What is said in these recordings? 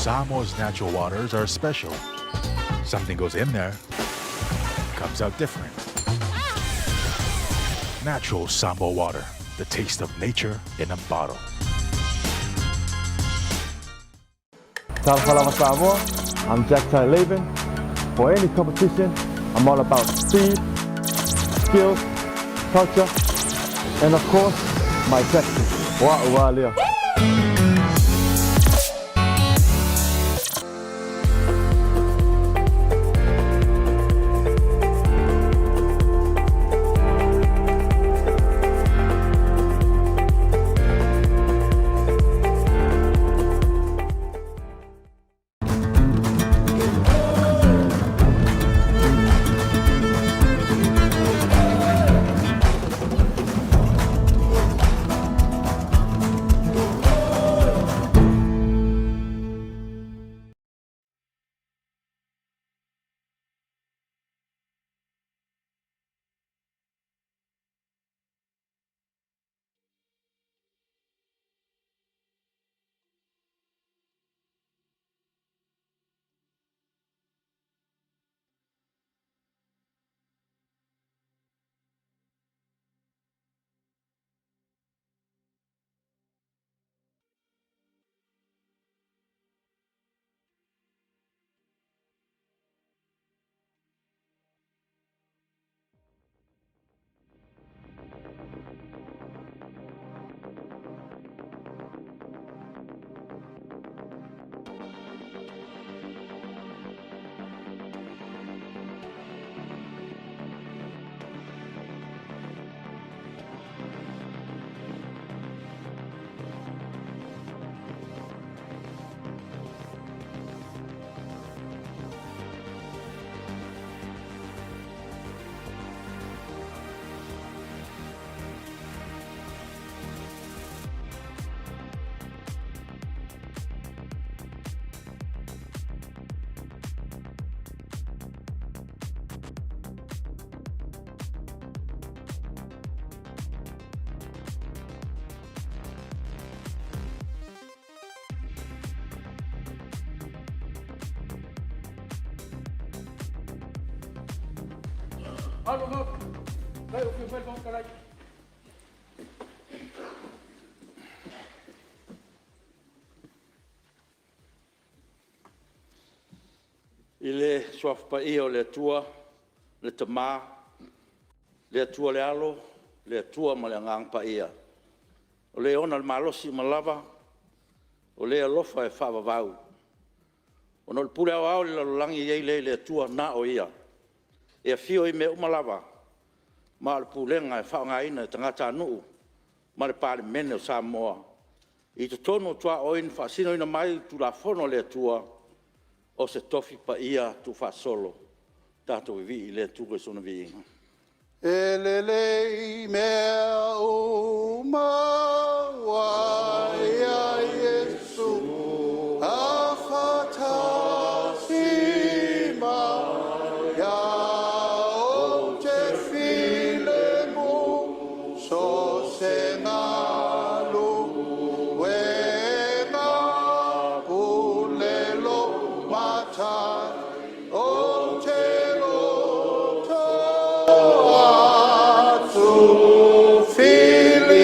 Samoa's natural waters are special. Something goes in there, comes out different. Natural Samoa water, the taste of nature in a bottle. Talofa lava Samoa, I'm Jack Tai Laban. For any competition, I'm all about speed, skills, culture, and of course, my tactics. Wa ua lea. I le Suafa Paia o le Atua le Tama, le Atua le Alo, le Atua ma le Agaga Paia, o Le ona le malosi uma lava, o Le alofa e faavavau. Ona o le pule aoao i le lalolagi e i ai lea i le Atua na o Ia, e afio ai i mea uma lava, ma o le pulega e faaaogaina e tagatanuu ma le Palemene o Samoa i totonu o tuaoi na faasinoina mai i le Tulafono a le Atua, o se Tofi Paia tuufaasolo. Tatou vivii i le Atua i sona viiga. E lelei mea uma ua ia Iesu afatasi mai, a ou te filemu, so o se galuega, pule lou Matai, ou te loto atu. Filipai.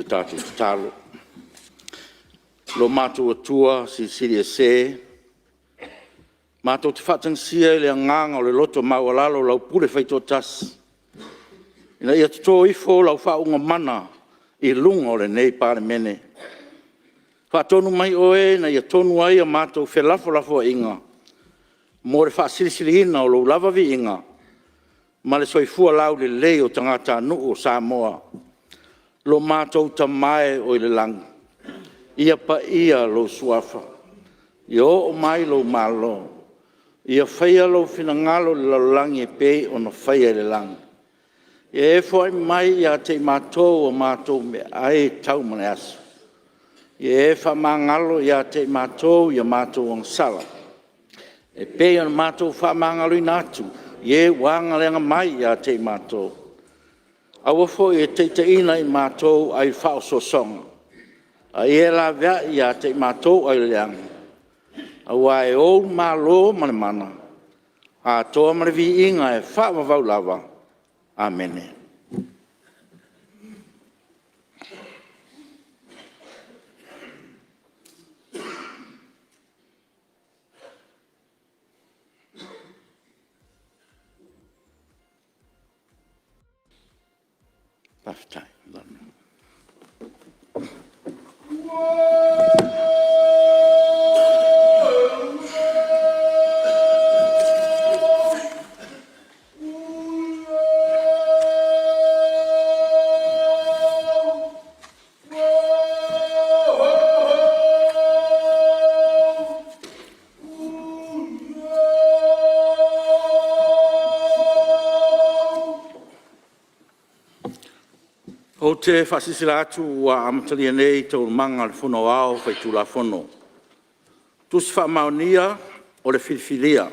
tatou tatalo. Lo matou Atua Silisili Ese, matou te faatagisia i le agaga o le loto maualalo lau pule faitoatasi, ina ia toto ifo lau faauuga mana i luga o lenei Palemene. Faatonu mai Oe ina ia tonu ai a matou felafolafoaiga mo le faasilisiliina o Lou lava viiga ma le soifua laulelei o tagatanuu o Samoa. Lo matou Tama e oi le lagi, ia paia lou Suafa, ia oo mai lou Malo, ia faia lou finagalo i le lalolagi e pei ona faia i le lagi. Ia e foai mai ia te i matou a matou meaai e tatau mo le aso. Ia e faamagalo ia te i matou i a matou agasala, e pei ona matou faamagaloina atu i e ua agalega mai ia te i matou. Aua foi e te taitaiina i matou ai le faaosoosoga, a ia e laveai ia te i matou ai le leaga, aua e Ou le Malo ma le mana, atoa ma le viiga e faavavau lava. Amene. Faafetai. Ou te faasilasila atu ua amatalia nei Taualumaga a le Fono Aoao Faitulafono. Tusi Faamaonia o le Filifilia.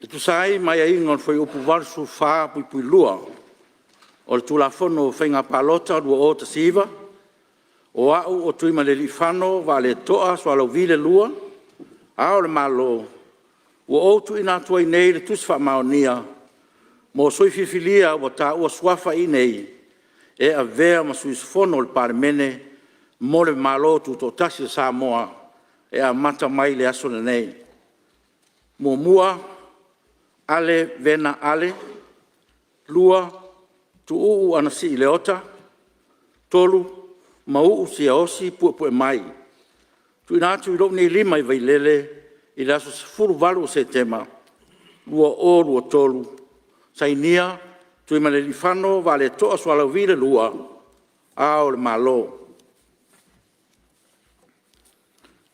E tusa ai ma aiaiga o le Fuaiupu 84(2) o le Tulafono o Faiga Palota 2019, o A'u o Tuimalealiifano Vaaleto'a Sualauvi II, Ao o le Malo, ua ou tuuina atu ai nei le Tusi Faamaonia mo Sui Filifilia ua taua suafa i inei e avea ma Sui Usufono o le Palemene mo le Malo Tutoatasi o Samoa e amata mai i le aso lenei: 1. ALE Vena Ale. 2. TUUU Anasii Leota. 3. Mauu Siaosi Puepuemai. TUUINA ATU i lou nei Lima i Vailele i le aso 18 o Setema 2023. Sainia: Tuimalealiifano Vaaleto'a Sualauvi II, Ao o le Malo.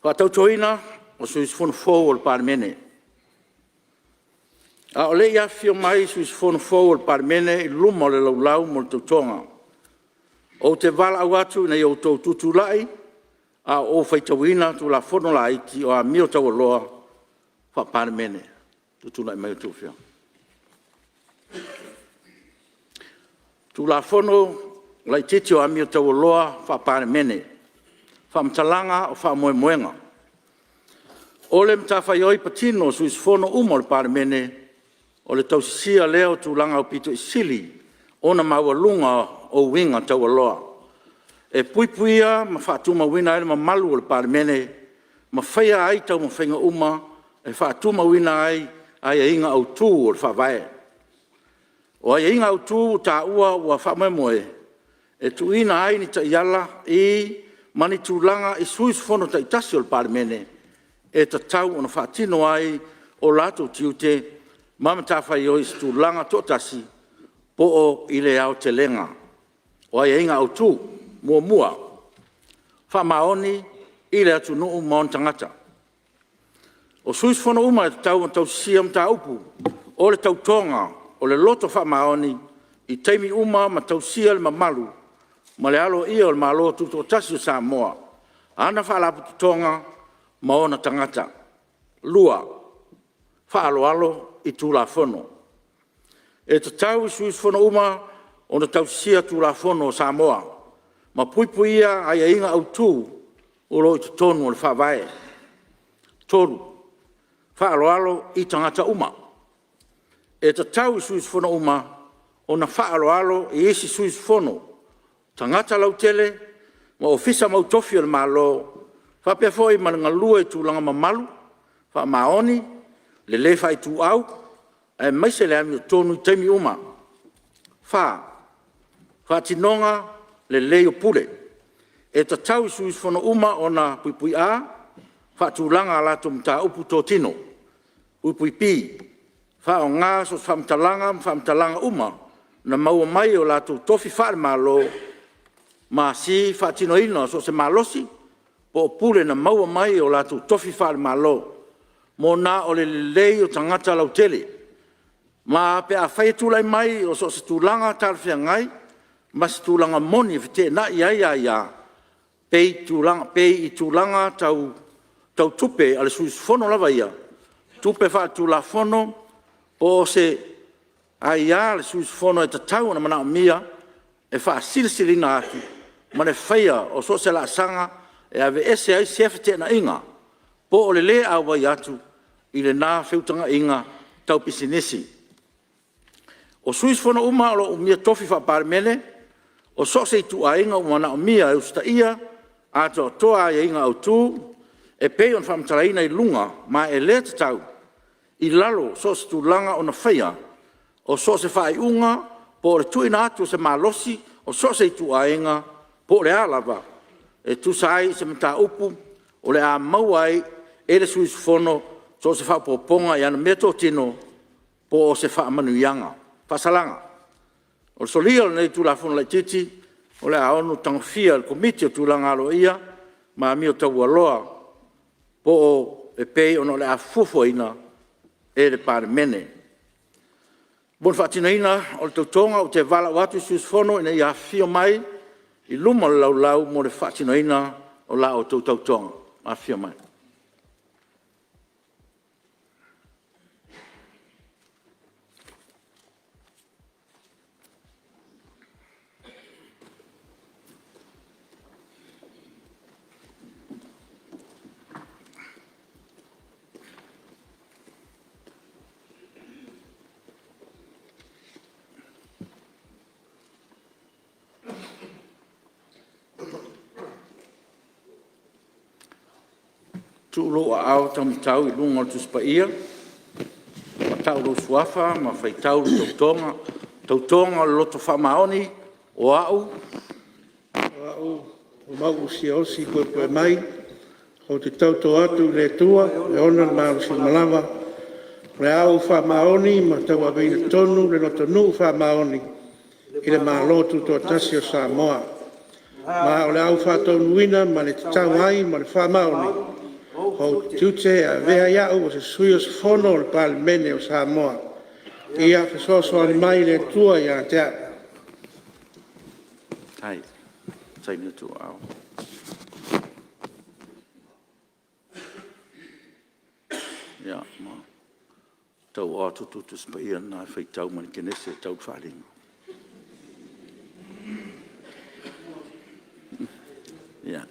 Faatautoina o Sui Usufono Fou o le Palemene. A o le i afifio mai sui usufono fou o le Palemene i luma o le Laulau mo le Tautoga, ou te valaau atu ina ia outou tutulai a o ou faitauina Tulafono Laiti o Amio Taualoa Faa-Palemene. Tutulai mai a outou Afioga. TULAFONO LAITITI O AMIO TAUALOA Faa-Palemene. Faamatalaga o Faamoemoega. O le matafaioi patino a sui usufono uma o le Palemene, o le tausisia lea o tulaga aupito sili ona maualuga o uiga taualoa, e puipuia ma faatumauina ai le mamalu o le Palemene ma faia ai taumafaiga uma e faatumauina ai aiaiga autu o le Faavae. O aiaiga autu ua taua ua faamoemoe e tuuina ai ni taiala i ma ni tulaga i sui usufono taitasi o le Palemene e tatau ona faatino ai o latou tiute ma matafaioi i se tulaga toatasi po o i le aotelega. O aiaiga autu: 1. Faamaoni i le atunuu ma ona tagata. O sui usufono uma e tatau ona tausisia mataupu o le Tautoga o le Loto Faamaoni i taimi uma ma tausia le mamalu ma le aloaia o le Malo Tutoatasi o Samoa, ana Faalapotopotoga ma ona tagata. 2. Faaaloalo i Tulafono. E tatau i sui usufono uma ona tausisia Tulafono a Samoa ma puipuia aiaiga autu o lo o i totonu o le Faavae. 3. Faaaloalo i tagata uma. E tatau i sui usufono uma ona faaaloalo i isi sui usufono, tagata lautele ma Ofisa mautofi o le Malo, faapea foi ma le galue i tulaga mamalu, faamaoni, le le faaituau aemaise le amiotonu i taimi uma. 4. Faatinoga lelei o pule. E tatau i sui usufono uma ona: a. Faatulaga a latou mataupu totino. B. Faaaoga so o se faamatalaga ma faamatalaga uma na maua mai i o latou tofi faale-Malo, ma c. Faatinoina so o se malosi po o pule na maua mai i o latou tofi faale-Malo, mo na o le lelei o tagata lautele, ma pe afai e tulai mai o so o se tulaga talafeagai ma se tulaga moni e feteenai ai aia, pei i tulaga tau tupe a le sui usufono lava ia, tupe faaletulafono, po o se aia a le sui usufono e tatau ona manaomia e faasilisiliina atu, ma le faia o so o se laasaga e aveese ai sia feteenaiga po o le le auai atu i lena feutagaiga tau pisinisi. O sui usufono uma o lo o umia tofi faa-Palemene o so o se ituaiga ua manaomia e usitaia atoatoa aiaiga autu e pei ona faamatalaina i luga ma e le tatau, i lalo o so o se tulaga ona faia o so o se faaiuga po o le tuuina atu o se malosi o so o se ituaiga po o le a lava, e tusa ai o se mataupu o le a maua ai e le sui usufono so o se faaopoopoga i ana meatotino po o se faamanuiaga. Faasalaga: O le solia o lenei Tulafono Laitiiti o le a ono tagofia e le Komiti o Tulaga Aloaia ma Amio Taualoa po o e pei ona o le a fuafuaina e le Palemene. Mo le faatinoina o le Tautoga ou te valaau atu i Sui Usufono ina ia afifio mai i luma o le Laulau mo le faatinoina o la outou Tautoga. Afifio mai. Tuu lou aao taumatau i luga o le Tusi Paia ma tau lou Suafa ma faitau le Tautoga: “Tautoga o le Loto Faamaoni, O A'u”. O A'u Mauu Siaosi Puepuemai Ou te tauto atu i le Atua e ona le malosi uma lava, o le a ou faamaoni ma tauaveina tonu le lotonuu faamaoni i le Malo Tutoatasi o Samoa. Ma o le a ou faatonuina ma le tatau ai ma le faamaoni ou tiute e avea ai a'u o se Sui Usufono o le Palemene o Samoa. Ia fesoasoani mai le Atua ia te a'u. Ia, tauaao atu le tou Tusi Paia lena e faitau mai le Kenese e tau le faaaliga. Ia.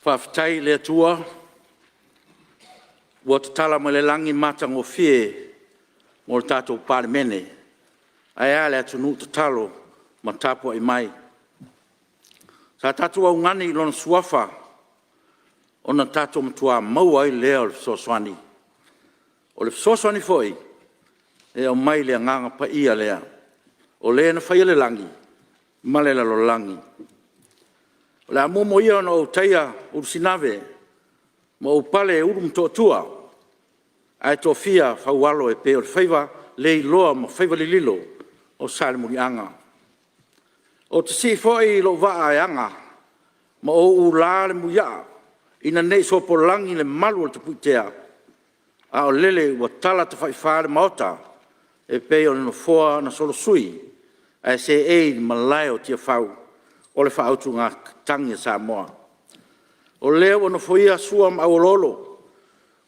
Faafetai i le Atua ua tatala mai le lagi matagofie mo le tatou Palemene, ae a le atunuu tatalo ma tapuai mai. Sa tatou augani i Lona Suafa ona tatou matua maua ai lea o le fesoasoani. O le fesoasoani foi e aumai le Agaga Paia lea, o Le na faia le lagi ma le lalolagi. O le a muamua ia ona ou taia Ulusinave ma ou pale Ulumotootua ae tofia faualo e pei o faiva leiloa ma faiva lililo o Salemuliaga. Ou te sii foi lou vaa e aga ma ou ulā le muiaa ina ne i sopolagi le malu a le Tapuitea, a o lele ua tala tafaifa le Maota e pei o le nofoa na solosui ae seei i le malae o Tiafau o le faautugatagi a Samoa. O lea ua nofoia Sua ma Auoloolo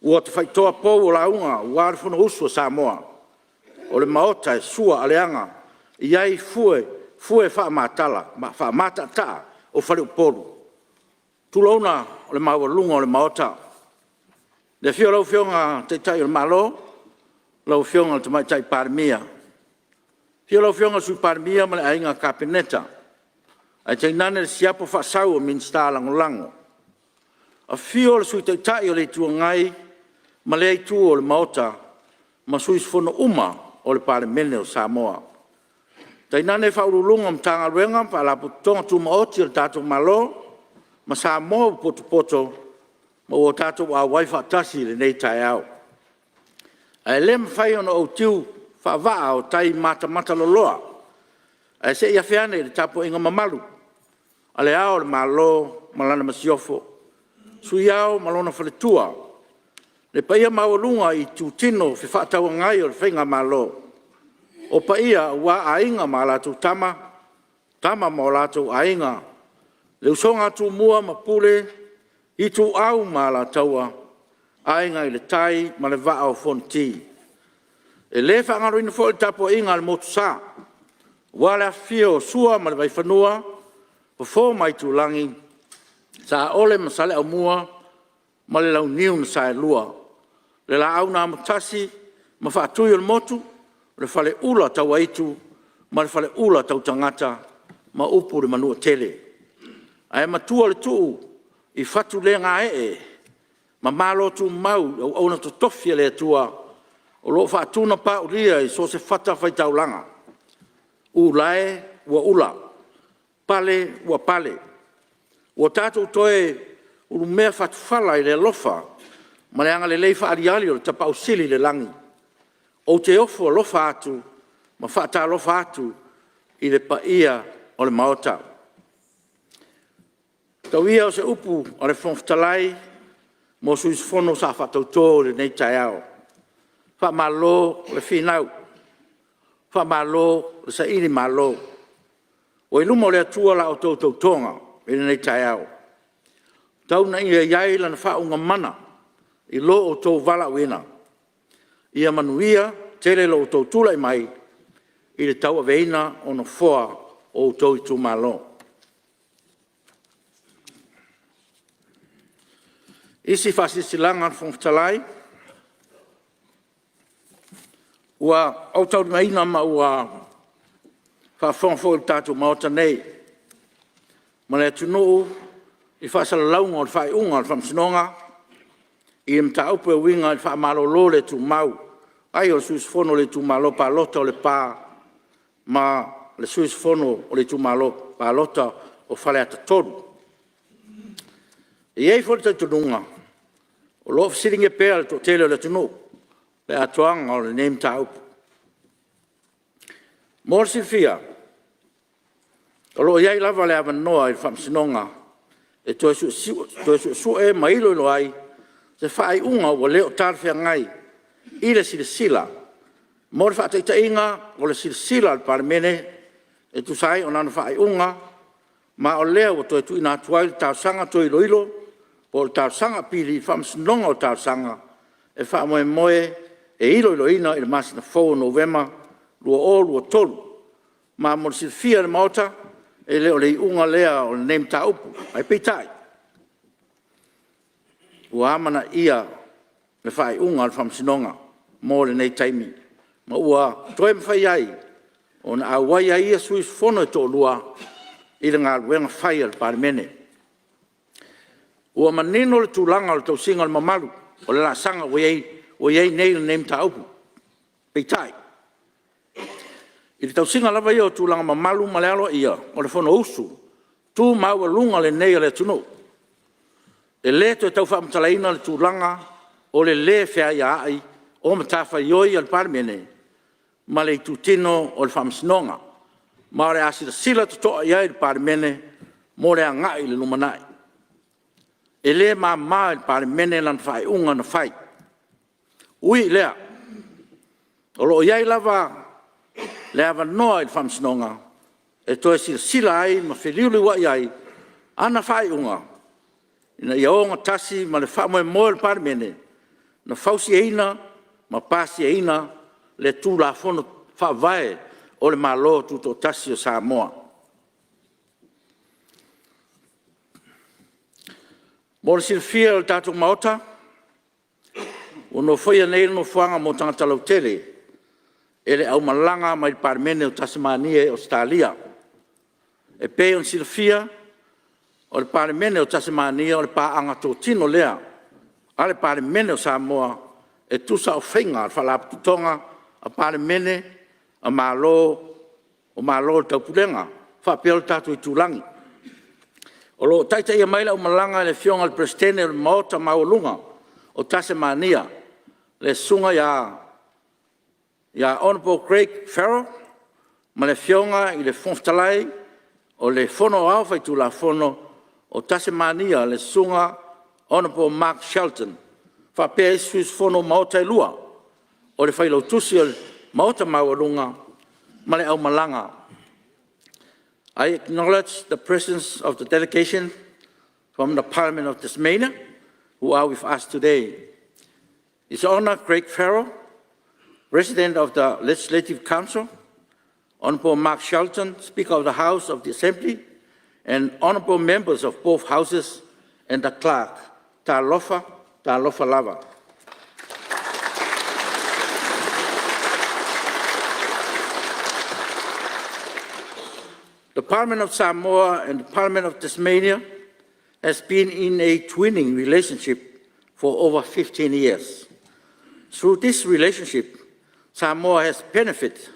ua tafaitoa pou o lauga aua le Fonousu a Samoa. O le Maota e sua aleaga i ai fue faamataataa o faleupolu. Tulouna le maualuga o le Maota, i le afio o lau Afioga i le Taitai o le Malo, lau Afioga i le Tamaitai Palemia. Afio lau Afioga i le Sui Palemia ma le Aiga Kapeneta, ae tainane le siapo faasau o Minisita Lagolago. Afio le Sui Taitai o le Itu Agai ma lea Itu o le Maota ma sui usufono uma o le Palemene o Samoa. Tainane Ofisa Sili o Pulega o Matagaluega ma Faalapotopotoga Tumaoti a le tatou Malo ma Samoa ua potopoto ma ua tatou auai faatasi i lenei taeao. Ae le mafai ona ou tiu faavaa o tai matamataloloa ae se i afe ane i le tapuaiga mamalu a Le Ao o le Malo ma Lana Masiofo, le Sui Ao ma lona Faletua, le paia maualuga i Itutino Fefaatauagai o le Faigamalo, o paia aua Aiga ma latou Tama, Tama ma o latou Aiga, le Usoga a Tumua ma Pule, Ituau ma Alataua, Aiga i le Tai ma le Vaa o Fonoti. E le faagaloina foi le tapuaiga a le Motusa aua le afifio o Sua ma le Vaifanua, Fofo ma Aitulagi, Saole ma Saleaaumua ma le Launiu na Saelua, le Laau na Amotasi ma Faatui o le Motu, le Faleula Tauaitu ma le Faleula Tautagata ma upu i le Manuatele. Ae matua le tuu i Fatulegaee ma Malotumau i auauna totofi a le Atua o lo o faatunapaulia i so o se fatafaitaulaga. Ulae ua ula, pale ua pale, ua tatou toe ulumea fatufala i le alofa ma le agalelei faaaliali o le Tapaau Sili i le lagi. Ou te ofo alofa atu ma faatalofa atu i le paia o le Maota. Tau ia o se upu a le Fofoga Fetalai mo sui usufono sa faatauto i lenei taeao, faamalo le finau, faamalo le sailimalo. Ua i luma o le Atua la outou tautoga i lenei taeao, tau ina ia i ai Lana faauuga mana i lo outou valaauina. Ia manuia tele lo outou tulai mai i le tauaveina o Nofoa o outou itumalo. Isi Faasilasilaga a le Fofoga Fetalai. Ua ou taulimaina ma ua faafofoga foi le tatou Maota nei ma le atunuu i Faasalalauga o le Faaiuga a le Faamasinoga i le Mataupu e uiga i le Faamalolo le tumau ai o le Sui Usufono o le Itumalo Palota o Lepa ma le Sui Usufono o le Itumalo Palota o Faleata 3. E i ai foi le talitonuga o lo o fesiligia pea e le toatele o le atunuu le atoaga o lenei mataupu. Mo le silafia, o lo o i ai lava le avanoa i le Faamasinoga e toe suesue ma iloilo ai se faaiuga ua le o talafeagai i le silasila. Mo le faataitaiga, o le silasila a le Palemene e tusa ai o lana Faaiuga ma o lea ua toe tuuina atu ai le Talosaga Toe Iloilo po o le Talosaga Apili i le Faamasinoga o Talosaga, e faamoemoe e iloiloina i le masina fou o Novema 2023. Ma mo le silafia e le Maota, e le o le iuga lea o lenei mataupu. Ae peitai, ua amanaia le Faaiuga a le Faamasinoga mo lenei taimi, ma ua toe mafai ai ona auai ai ia sui usufono e toalua i le galuega fai a le Palemene. Ua manino le tulaga o le tausiga o le mamalu o le laasaga ua i ai nei lenei mataupu. Peitai, i le tausiga lava ia o tulaga mamalu ma le aloaia o le Fonousu tu maualuga lenei a le atunuu, e le toe tau faamatalaina le tulaga o le lē feāiāa'i o matafaioi a le Palemene ma le Itutino o le Faamasinoga, ma o le a silasila toto'a i ai le Palemene mo le agai i le lumanai. E le mama i le Palemene lana Faaiuga na fai. Ui i lea, o lo o i ai lava le avanoa i le Faamasinoga e toe silasila ai ma feliuliuai ai ana Faaiuga ina ia ogatasi ma le faamoemoe o le Palemene na fausiaina ma pasiaina le Tulafono Faavae o le Malo Tutoatasi o Samoa. Mo le silafia e le tatou Maota, ua nofoia nei le Nofoaga mo Tagata Lautele e le Aumalaga mai le Palemene o Tasemania, Ausetalia. E pei ona silafia, o le Palemene o Tasemania o le paaga totino lea a le Palemene o Samoa e tusa o faiga a le Faalapotopotoga a Palemene o Malo o le Taupulega faapea le tatou itulagi. O lo o taitaia mai le Aumalaga e le Afioga i le Peresetene o le Maota Maualuga o Tasemania, le Susuga ia Hon Craig Farrel ma le Afioga i le Fofoga Fetalai o le Fono Aoao Faitulafono o Tasemania, le Susuga Hon Mark Shelton, faapea isi sui usufono o Maota e lua, o le Failautusi o le Maota Maualuga ma le Aumalaga. I acknowledge the presence of the delegation from the Parliament of Tasmania who are with us today. His Honour Craig Farrel, President of the Legislative Council, Hon Mark Shelton, Speaker of the House of the Assembly and Honourable Members of both Houses and the Clerk, talofa, talofa lava. The Parliament of Samoa and the Parliament of Tasmania has been in a twinning relationship for over 15 years. Through this relationship, Samoa has benefited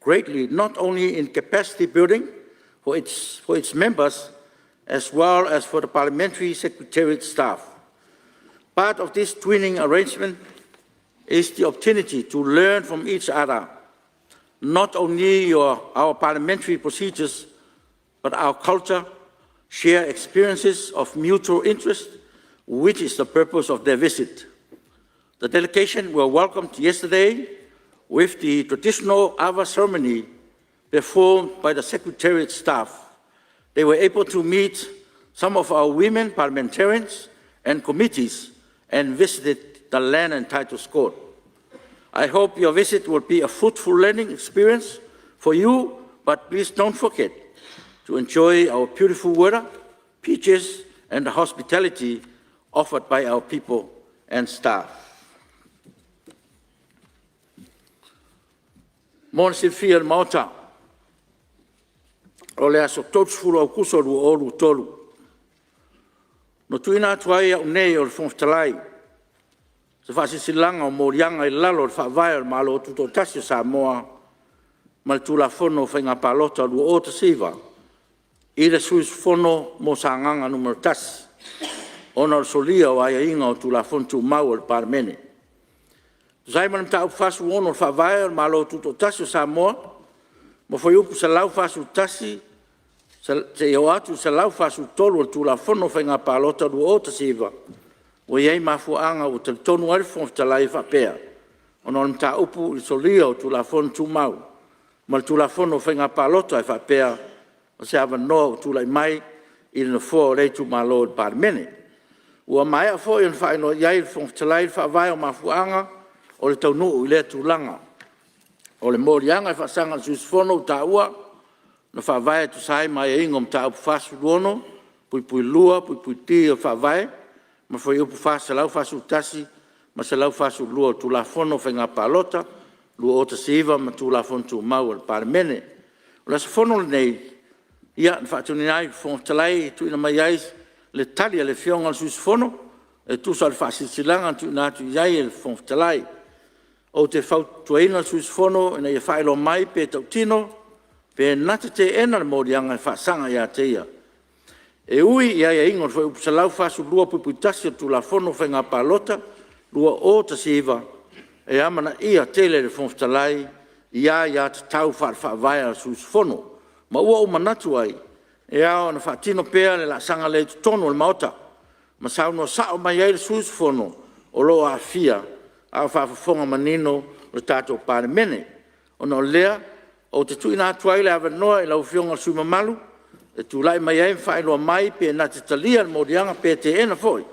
greatly not only in capacity building for its Members as well as for the Parliamentary Secretariat staff. Part of this twinning arrangement is the opportunity to learn from each other, not only our parliamentary procedures but our culture, share experiences of mutual interest, which is the purpose of their visit. The delegation were welcomed yesterday with the traditional Ava Ceremony performed by the Secretariat staff. They were able to meet some of our Women Parliamentarians and Committees and visited the Land and Titles Court. I hope your visit will be a fruitful learning experience for you but please don't forget to enjoy our beautiful weather, beaches and the hospitality offered by our people and staff. Mo le silafia e le Maota, o le aso 30 o Aokuso 2023, na tuuina atu ai e a'u nei o le Fofoga Fetalai se Faasilasilaga o Moliaga i lalo o le Faavae o le Malo Tutoatasi o Samoa ma le Tulafono o Faiga Palota 2019 i le sui usufono mo Sagaga 1, ona o le solia o aiaiga o Tulafono Tumau a le Palemene. E tusa ai ma le Mataupu 46 o le Faavae o le Malo Tutoatasi o Samoa ma Fuaiupu 141 – 143 o le Tulafono o Faiga Palota 2019, ua i ai mafuaaga ua talitonu ai le Fofoga Fetalai e faapea, ona o le mataupu i le solia o Tulafono Tumau ma le Tulafono o Faiga Palota e faapea, o se avanoa ua tulai mai i le Nofoa o lea Itumalo i le Palemene. Ua maea foi ona faailoa i ai e le Fofoga Fetalai le faavae o mafuaaga o le taunuu i lea tulaga. O le moliaga e faasaga i le sui usufono ua taua, na faavae e tusa ai ma aiaiga o Mataupu 46(2)(d) o le Faavae ma Fuaiupu 441 ma 142 o le Tulafono o Faiga Palota 2019 ma Tulafono Tumau a le Palemene. O le aso Fono lenei, na faatuina ai e le Fofoga Fetalai e tuuina mai ai le Tali a le Afioga i le sui usufono e tusa o le Faasilasilaga na tuuina atu i ai e le Fofoga Fetalai. Ou te fautuaina le sui usufono ina ia faailoa mai pe ta'utino pe na te te'ena le moliaga e faasaga ia te ia. E ui i aiaiga o le Fuaiupu 142(1) o le Tulafono o Faiga Palota 2019, e amanaia tele e le Fofoga Fetalai ia aia tatau faale-Faavae a le sui usufono, ma ua ou manatu ai, e ao ona faatino pea le laasaga lea i totonu o le Maota ma saunoa sa'o mai ai le sui usufono o lo o aafia, a o faafofoga manino le tatou Palemene. Ona o lea, ou te tuuina atu ai le avanoa i lau Afioga i le sui usufono mamalu e tulai mai ai ma faailoa mai pe na te talia le moliaga pe teena foi.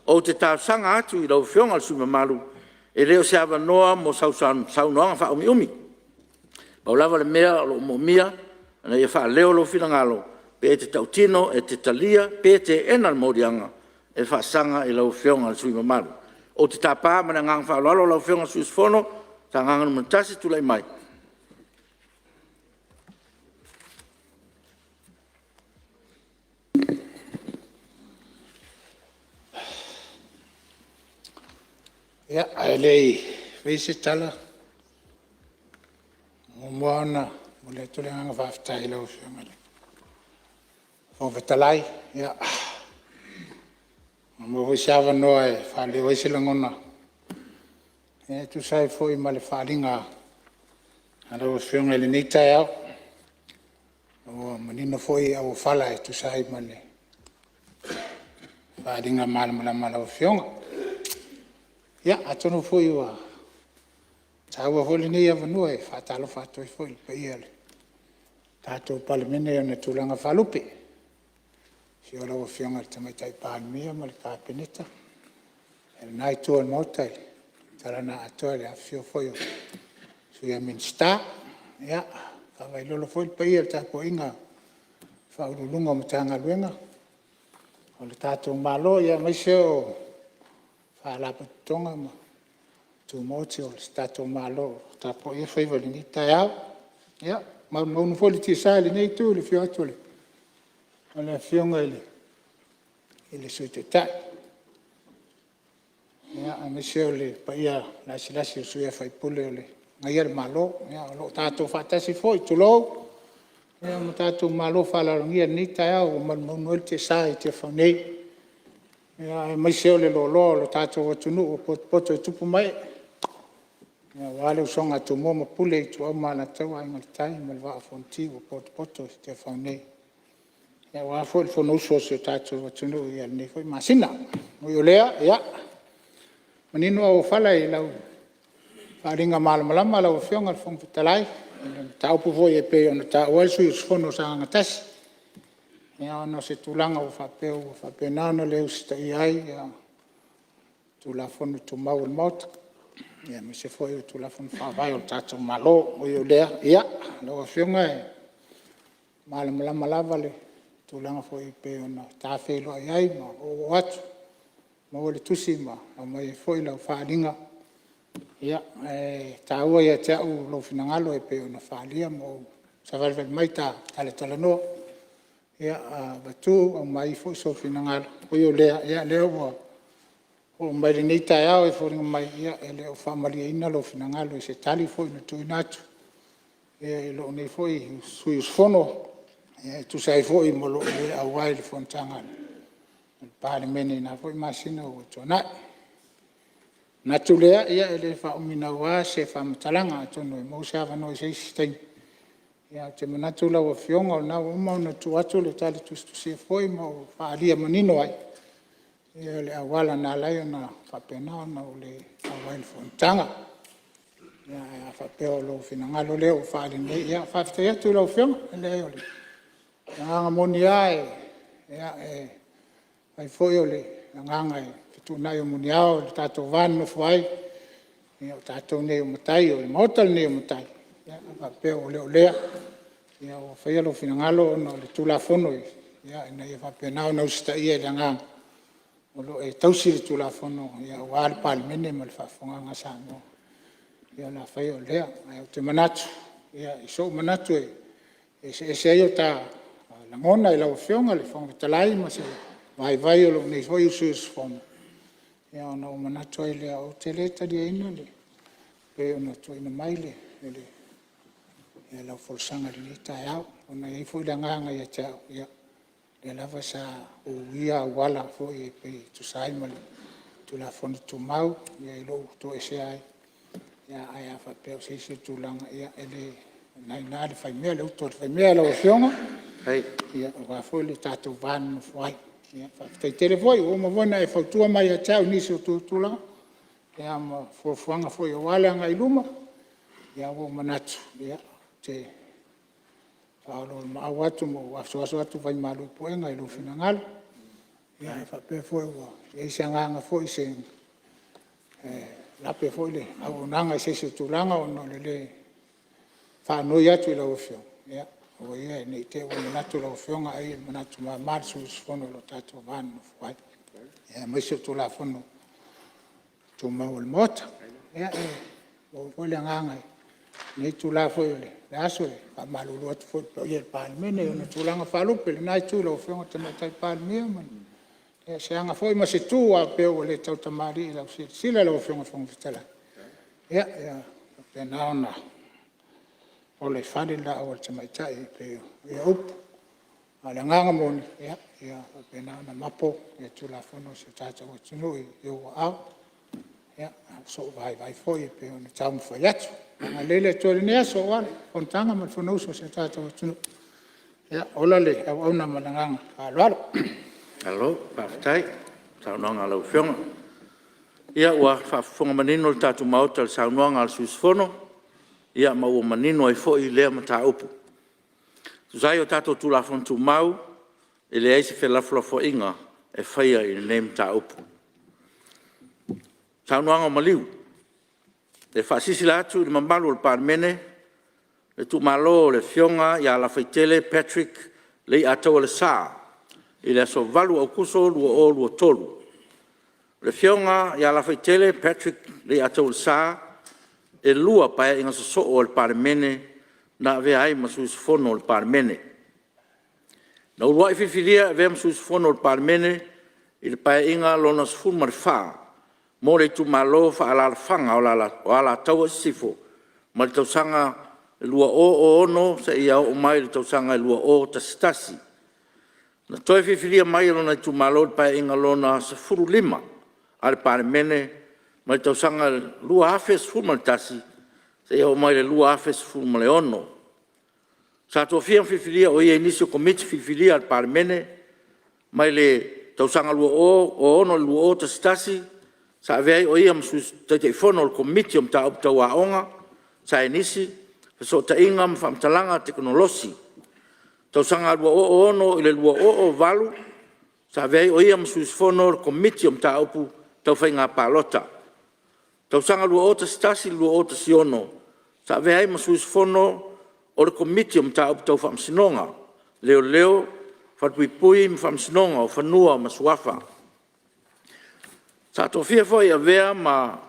Ou te talosaga atu i lau Afioga i le sui usufono mamalu, e le o se avanoa mo sau saunoaga faaumiumi. Pau lava le mea o lo o moomia, ina ia faaleo lou finagalo pe e te tautino e te talia pe teena le moliaga e faasaga i lau Afioga i le sui usufono mamalu. Ou te tapa ma le agaga faaaloalo lau Afioga i le sui usufono mo Sagaga 1 e tulai mai. Ia, ae le i faia se tala, e muamua lava ona momoli atu le agaga faafetai i lau Afioga i le Fofoga Fetalai, ua maua foi se avanoa e faaleo ai se lagona e tusa ai foi ma le faaaliga a lau Afioga i lenei taeao. Ua manino foi auofala e tusa ai ma le faaaliga malamalama a lau Afioga. Ia atonu foi ua taua foi lenei avanoa e faatalofa atu ai foi i le paia o le tatou Palemene i ona tulaga faalupe, i le afio o lau Afioga i le Tamaitai Palemia ma le Kapeneta, i lena itu o le Maota i le tala na atoa i le afifio foi o Sui a Minisita. Ia, e faavailolo foi le paia i le tapuaiga a Ofisa Sili o Pulega o Matagaluega o le tatou Malo, aemaise o Faalapotopotoga Tumaoti o le tatou Malo o lo o tapuaia faiva i lenei taeao. Ia, ua malumaunu foi le tiasa i lenei itu i le afio atu o le Afioga i le Sui Taitai, aemaise o le paia lasilasi o sui usufono o lo o agaia le Malo o lo o tatou faatasi foi, tulou, ma tatou malo faaaloalogia i lenei taeao ua malumaunu ai le tiasa i Tiafau nei, aemaise o le loaloa o le tatou atunuu ua potopoto i tupu ma ee, aua le usoga a Tumua ma Pule, Ituau ma Alataua, Aiga i le Tai ma le Vaa o Fonoti ua potopoto i Tiafau nei, aua foi le fonousu a si o tatou atunuu i lenei foi masina. Ui o lea, ia, manino auofala i lau faaaliga malamalama lau Afioga i le Fofoga Fetalai i le mataupu foi e pei ona taua ai le sui usufono mo Sagaga 1, ona o se tulaga ua faapea ua faapena ona le usitaia ai Tulafono Tumau a le Maota, aemaise foi o Tulafono Faavae o le tatou Malo. Ui o lea, ia, lau Afioga e malamalama lava le tulaga foi e pei ona ta feiloai ai ma ou oo atu maua le tusi ma aumai ai foi lau faaaliga. Ae taua ia te au lou finagalo e pei ona faaalia ma ou savalivali mai ta talatalanoa, avatu aumai foi sou finagalo. Ui o lea, o lea ua oo mai lenei taeao e foliga mai e le o faamalieina lou finagalo i se tali foi na tuuina atu i lou nei foi sui usufono e tusa ai foi ma lou le auai i le fonotaga a le Palemene i na foi masina ua tuanai. Ona manatu lea e le faaumi naua se faamatalaga atonu e maua se avanoa i se isi taimi. Ae ou te manatu lau Afioga o lena ua uma ona tuu atu le tali tusitusia foi ma ou faaalia manino ai le auala na ala ai ona faapena ona ou le auai i le fonotaga. Ae a faapea o lou finagalo lea ua faaali nei, ia faafetai atu i lau Afioga. E leai o le agaga moni lava e fai foi o le agaga e fetuunai o muniao i le tatou va nonofo ai, o tatou nei o matai, o le Maota lenei o matai. A faapea ua le o lea ua faia lou finagalo ona o le Tulafono ina ia faapena ona usitaia i le agaga. O lo o e tausi le Tulafono aua le Palemene ma le faafofogaaga a Samoa, o le a faia o lea. Ae ou te manatu i sou manatu e eseese ai o ta lagona lau Afioga i le Fofoga Fetalai ma se vaivai o lou nei foi sui usufono, ona ou manatu ai lea, ou te le taliaina e pei ona tuuina mai lau folasaga i lenei taeao. Ona e i ai foi le agaga ia te au, o lea lava sa ou uia auala foi e tusa ai ma le Tulafono Tumau i lou toesea ai. Ae a faapea o se isi tulaga, ia o lena e i ina le faimea, le utu a le faimea lau Afioga, aua foi le tatou va nonofo ai. Faafetai tele foi ua uma foi ona e fautua mai ia te au i nisi o tulaga ma fuafuaga foi aua le agai i luma. Ae ua ou manatu, ou te faaoloolomaau atu ma ou asuasu atu vaimalu i puega i lou finagalo. A faapea foi ua i ai se agaga foi e lape foi le auaunaga i se isi o tulaga ona o le le faanoi atu i lau Afioga, ia aua ia ne i te i ua manatu lau Afioga ai e manatu mama le sui usufono i lo tatou va nonofo ai, aemaise o Tulafono Tumau a le Maota. Ia e momoli foi le agaga i lenei itula foi o le aso, e faamalulu atu foi i le paia o le Palemene i ona tulaga faalupe i lena itu i lau Afioga i le Tamaitai Palemia, ia se aga foi ma se tu ua faapea ua le tautamalii i lau silasila lau Afioga i le Fofoga Fetalai, ia faapena ona ola i fale le laau a le tamaitai e pei o ia upu. A o le agaga moni, ia faapena ona mapo Tulafono a si o tatou atunuu i ou aao, a o sou vaivai foi e pei ona taumafai atu. Ia agalelei le Atua i lenei aso aua le fonotaga ma le fonousu a si o tatou atunuu. Ia ola le auauna ma le agaga faaaloalo. Malo faafetai i le saunoaga a lau Afioga. Ia ua faafofoga manino le tatou Maota i le saunoaga a le sui usufono ma ua manino ai foi lea mataupu. E tusa ai o tatou Tulafono Tumau, e leai se felafolafoaiga e faia i lenei mataupu. E faasilasila atu i le mamalu o le Palemene le tuumalo o le Afioga ia LAFAITELE Patrick Leiataualesa i le aso 8 Aokuso 2023. O le Afioga ia LAFAITELE Patrick Leiataualesa, e lua Paeaiga sosoo a le Palemene na avea ai ma sui usufono o le Palemene. Na uluai filifilia e avea ma sui usufono o le Palemene i le Paeaiga Lona XIV mo le Itumalo Faaalaalafaga o Alataua i Sisifo mai le tausaga 2006 seia oo mai i le tausaga 2011. Na toe filifilia mai e lona itumalo i le Paeaiga Lona XV a le Palemene mai le tausaga 2011 seia oo mai i le 2016. Sa tofia ma filifilia o ia i nisi o Komiti Filifilia a le Palemene mai le tausaga 2006 i le 2011, sa avea ai o ia ma Sui Taitaifono o le Komiti o Mataupu Tau Aoga, Saienisi, Fesootaiga ma Faamatalaga Tekonolosi. Tausaga 2006 i le 2008, sa avea ai o ia ma sui usufono o le Komiti o Mataupu Tau Faiga Palota. Tausaga 2011 i le 2016, sa avea ai ma sui usufono o le Komiti o Mataupu Tau Faamasinoga, Leoleo, Falepuipui ma Faamasinoga o Fanua ma Suafa. Sa tofia foi e avea ma: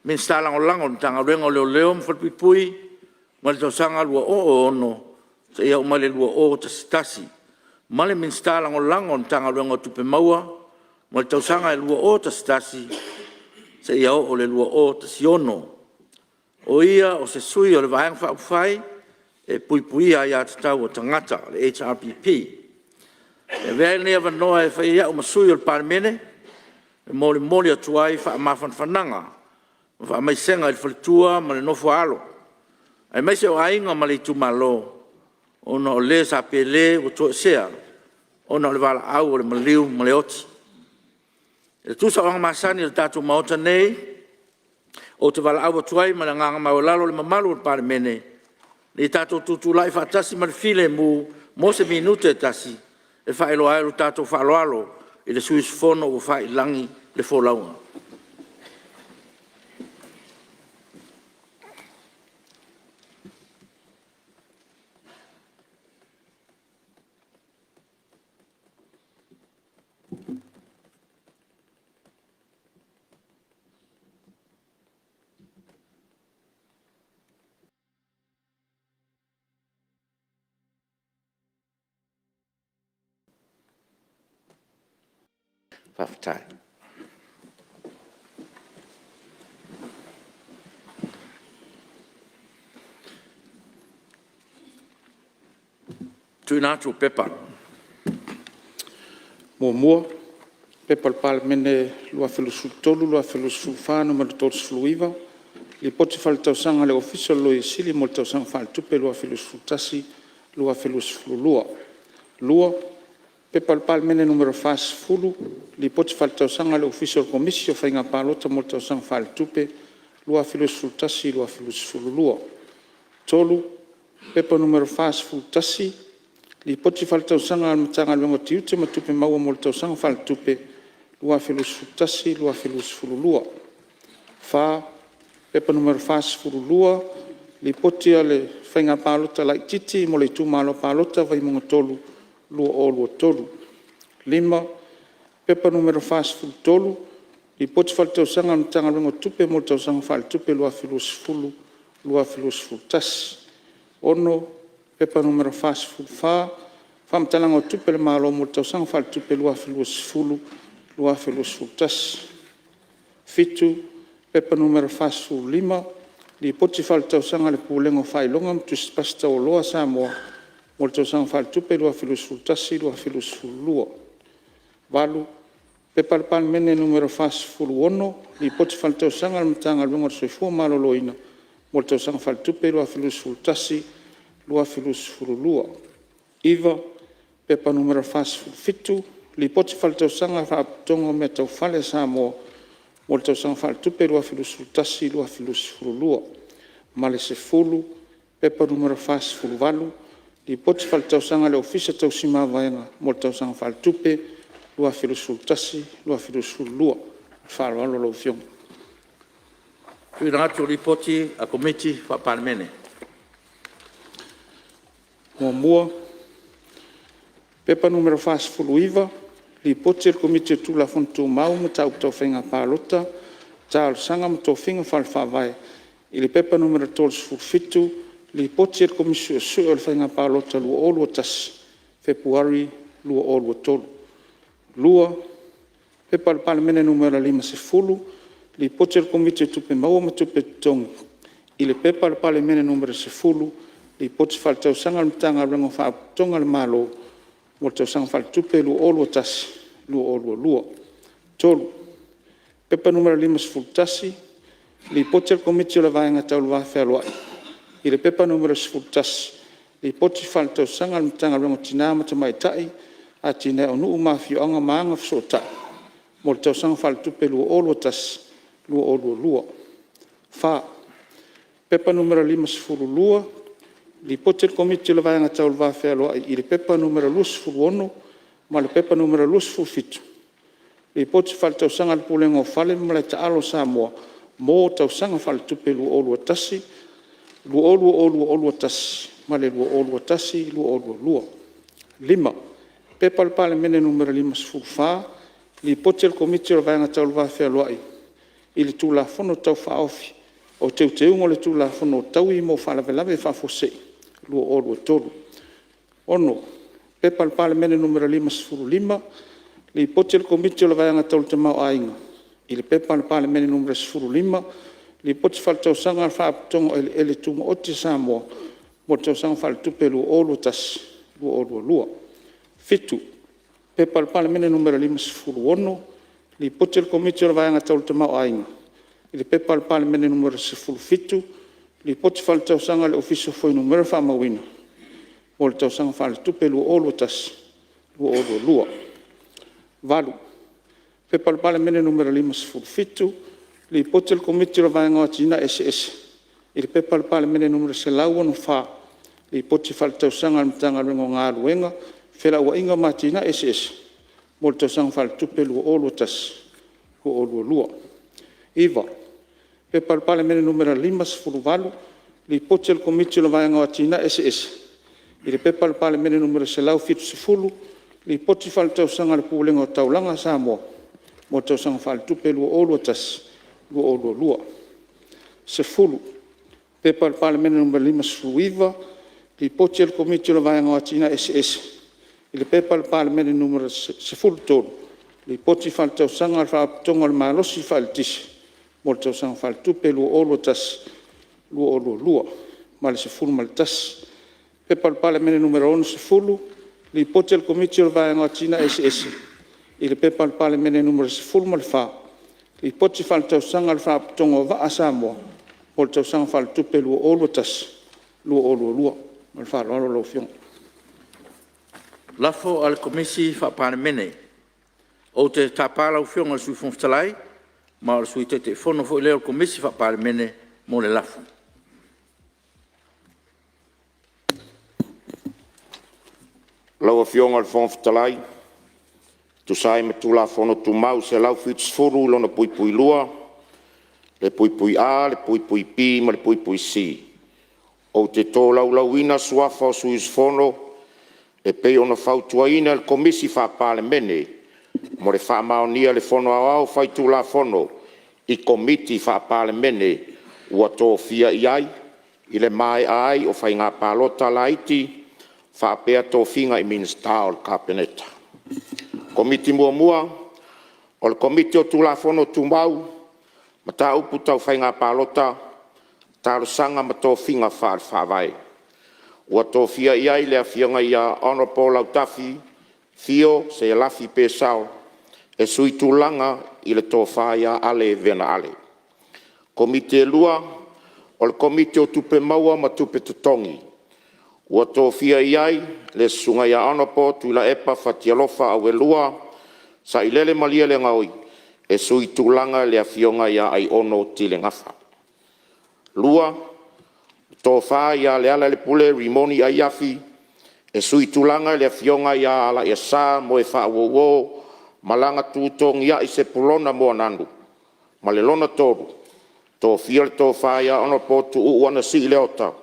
Minisita Lagolago o le Matagaluega o Leoleo ma Falepuipui mai le tausaga 2006 seia oo mai i le 2011, ma le Minisita Lagolago o le Matagaluega o Tupe Maua mai le tausaga 2011 seia oo i le 2016. O ia o se sui o le Vaega Faaupufai e Puipuia Aia Tatau a Tagata le HRPP. E avea ai lenei avanoa e fai ai a'u ma sui o le Palemene e molimoli atu ai faamafanafanaga ma faamaisega i le faletua ma le nofo-a-alo, aemaise o aiga ma le itumalo ona o le sa pelē ua toesea ona o le valaau a le maliu ma le oti. E tusa o aga masani a le tatou Maota nei, ou te valaau atu ai ma le agaga maualalo i le mamalu o le Palemene, ina ia tatou tutulai faatasi ma le filemu mo se minute e tasi, e faailoa ai lo tatou faaaloalo i le sui usufono ua fai i lagi le folauga. Faafetai. TUUINA ATU o Pepa. 1. P.P.2023/2024 Nu.39, Lipoti Faaletausaga a le Ofisa o le Loia Sili mo le Tausaga Faaletupe 2021/2022. 2. P.P.2023/2024 Nu.40, Lipoti Faaletausaga a le Ofisa o le Komisi o Faiga Palota mo le Tausaga Faaletupe 2021/2022. 3. P.P.2023/2024 Nu.41, Lipoti Faaletausaga a le Matagaluega o Tiute ma Tupe Maua mo le Tausaga Faaletupe 2021/2022. 4. P.P.2023/2024 Nu.42, Lipoti a le Faiga Palota Laitiiti mo le Itumalo Palota o Vaimauga 3 2023. 5. P.P.2023/2024 Nu.43, Lipoti Faaletausaga a le Matagaluega o Tupe mo le Tausaga Faaletupe 2020/2021. 6. P.P.2023/2024 Nu.45, Faamatalaga o Tupe a le Malo mo le Tausaga Faaletupe 2020/2021. 7. P.P.2023/2025 Lipoti Faaletausaga a le Pulega o Faailoga ma Tusi Pasi Taualoa a Samoa mo le Tausaga Faaletupe 2021/2022. 8. P.P.2023/2024 Nu.46, Lipoti Faaletausaga a le Matagaluega o le Soifua Maloloina mo le Tausaga Faaletupe 2021/2022. 9. P.P.2023/2025 Lipoti Faaletausaga a le Faalapotopotoga o Mea Tau Fale a Samoa mo le Tausaga Faaletupe 2021/2022. 10. P.P.2023/2026 Lipoti Faaletausaga a le Ofisa Tausi Mavaega mo le Tausaga Faaletupe 2021/2022. Ma le faaaloalo lau Afioga. Tuuina atu o Lipoti a Komiti Faa-Palemene. 1. P.P.2023/2024 Nu.49, Lipoti a le Komiti o Tulafono Tumau, Mataupu Tau Faiga Palota, Talosaga ma Tofiga Faale-Faavae i le P.P.2023/2024 Nu.37, Lipoti a le Komisi Suesue o le Faiga Palota 2021, Fepuari 2023. 2. P.P.2023/2024 Nu.50, Lipoti a le Komiti o Tupe Maua ma Tupe Totogi i le P.P.2023/2024 Nu.10, Lipoti Faaletausaga a le Matagaluega o Faalapotopotoga a le Malo mo le Tausaga Faaletupe 2021/2022. 3. P.P.2023/2024 Nu.51, Lipoti a le Komiti o le Vaega Tau le Va Fealoai i le P.P.2023/2024 Nu.11, Lipoti Faaletausaga a le Matagaluega o Tina ma Tamaitai, Atinae o Nuu ma Afioga ma Agafesootai mo le Tausaga Faaletupe 2021/2022. 4. P.P.2023/2025 Nu.52, Lipoti a le Komiti o le Vaega Tau le Va Fealoai i le P.P.2023/2026 Nu.26 ma le P.P.2023/2027 Nu.27, Lipoti Faaletausaga a le Pulega o Fale ma Malae Taalo o Samoa mo Tausaga Faaletupe 2020/2021 ma le 2021/2022. 5. P.P.2023/2024 Nu.54, Lipoti a le Komiti o le Vaega Tau le Va Fealoai i le Tulafono Tau Faaofi o Teuteuga o le Tulafono o Taui mo Faalavelave Faafuasei 2023. 6. P.P.2023/2024 Nu.55, Lipoti a le Komiti o le Vaega Tau le Tamaoaiga i le P.P.2023/2024 Nu.15, Lipoti Faaletausaga a le Faalapotopotoga o Eleele Tumaoti a Samoa mo le Tausaga Faaletupe 2021/2022. 7. P.P.2023/2026 Nu.56, Lipoti a le Komiti o le Vaega Tau le Tamaoaiga i le P.P.2023/2024 Nu.17, Lipoti Faaletausaga a le Ofisa o Fuainumera Faamauina mo le Tausaga Faaletupe 2021/2022. 8. P.P.2023/2027 Nu.57, Lipoti a le Komiti o le Vaega o Atinae Eseese i le P.P.2023/2024 Nu.164, Lipoti Faaletausaga a le Matagaluega o Galuega, Felauaiga ma Atinae Eseese mo le Tausaga Faaletupe 2021/2022. 9. P.P.2023/2024 Nu.58, Lipoti a le Komiti o le Vaega o Atinae Eseese i le P.P.2023/2024 Nu.170, Lipoti Faaletausaga a le Pulega o Taulaga a Samoa mo le Tausaga Faaletupe 2021/2022. 10. P.P.2023/2025 Nu.59, Lipoti a le Komiti o le Vaega o Atinae Eseese i le P.P.2023/2024 Nu.13, Lipoti Faaletausaga a le Faalapotopotoga o le Malosi Faaeletise mo le Tausaga Faaletupe 2021/2022; ma le 11. P.P.2022/2023 Nu.60, Lipoti a le Komiti o le Vaega o Atinae Eseese i le P.P.2022/2023 Nu.14, Lipoti Faaletausaga a le Faalapotopotoga o Vaa a Samoa mo le Tausaga Faaletupe 2021/2022. Ma le faaaloalo lau Afioga. Lafo a le Komisi Faa-Palemene. Ou te tapa lau Afioga i le Sui Fofoga Fetalai, ma o le Sui Taitaifono foi lea o le Komisi Faa-Palemene mo le lafo. Lau Afioga i le Fofoga Fetalai e tusa ai ma Tulafono Tumau 170(2), (a), (b) ma le (c), ou te tolaulauina suafa o sui usufono e pei ona fautuaina e le Komisi Faa-Palemene mo le faamaonia e le Fono Aoao Faitulafono i Komiti Faa-Palemene ua tofia i ai i le maea ai o Faiga Palota Laiti faapea tofiga i Minisita o le Kapeneta. 1. O le Komiti o Tulafono Tumau, Mataupu Tau Faiga Palota, Talosaga ma Tofiga Faale-Faavae ua tofia i ai le Afioga ia Hon LAUTAFI Fio Selafi Purcell e suitulaga i le Tofa ALE Vena Ale. 2. O le Komiti o Tupe Maua ma Tupe Totogi ua tofia i ai le Susuga ia Hon TUILAEPA Fatialofa Auelua Sailele Malielegaoi e suitulaga i le Afioga Aiono Tile Gafa. 2. Tofa LEALAILEPULE Rimoni Aiafi e suitulaga i le Afioga ALAIASA Moefaauouo Malagaitutogiai Sepulona Moananu. Ma le Lona 3. Tofia le Tofa Hon TUUU Anasii Leota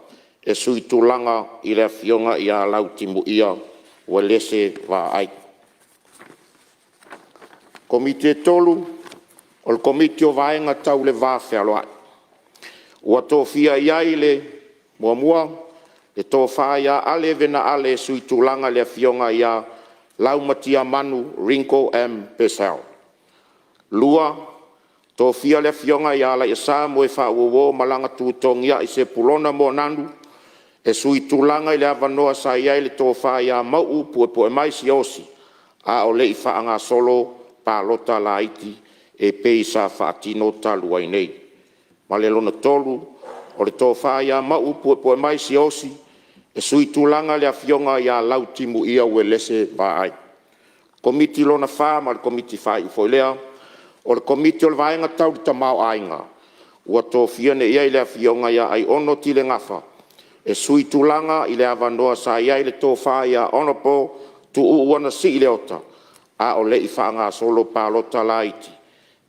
e suitulaga i le Afioga Lautimuia Uelese Vaai. 3. O le Komiti o Vaega Tau le Va Fealoai ua tofia i ai le: (1). Tofa ALE Vena Ale e suitulaga i le Afioga LAUMATIAMANU Ringo M. Purcell. (2). Afioga ALAIASA Moefaauouo Malagaitutogiai Sepulona Moananu e suitulaga i le avanoa sa i ai le Tofa MAUU Puepuemai Siaosi a o le i faagasolo Palota Laiti e pei sa faatino talu ai nei. Ma le Lona 3. O le Tofa MAUU Puepuemai Siaosi e suitulaga i le Afioga Lautimuia Uelese Vaai. 4. Ma o le Komiti faaiu foi lea, o le Komiti o le Vaega Tau le Tamaoaiga ua tofia nei i ai le Afioga Aiono Tile Gafa e suitulaga i le avanoa sa i ai le Tofa Hon TUUU Anasii Leota a o le i faagasolo Palota Laiti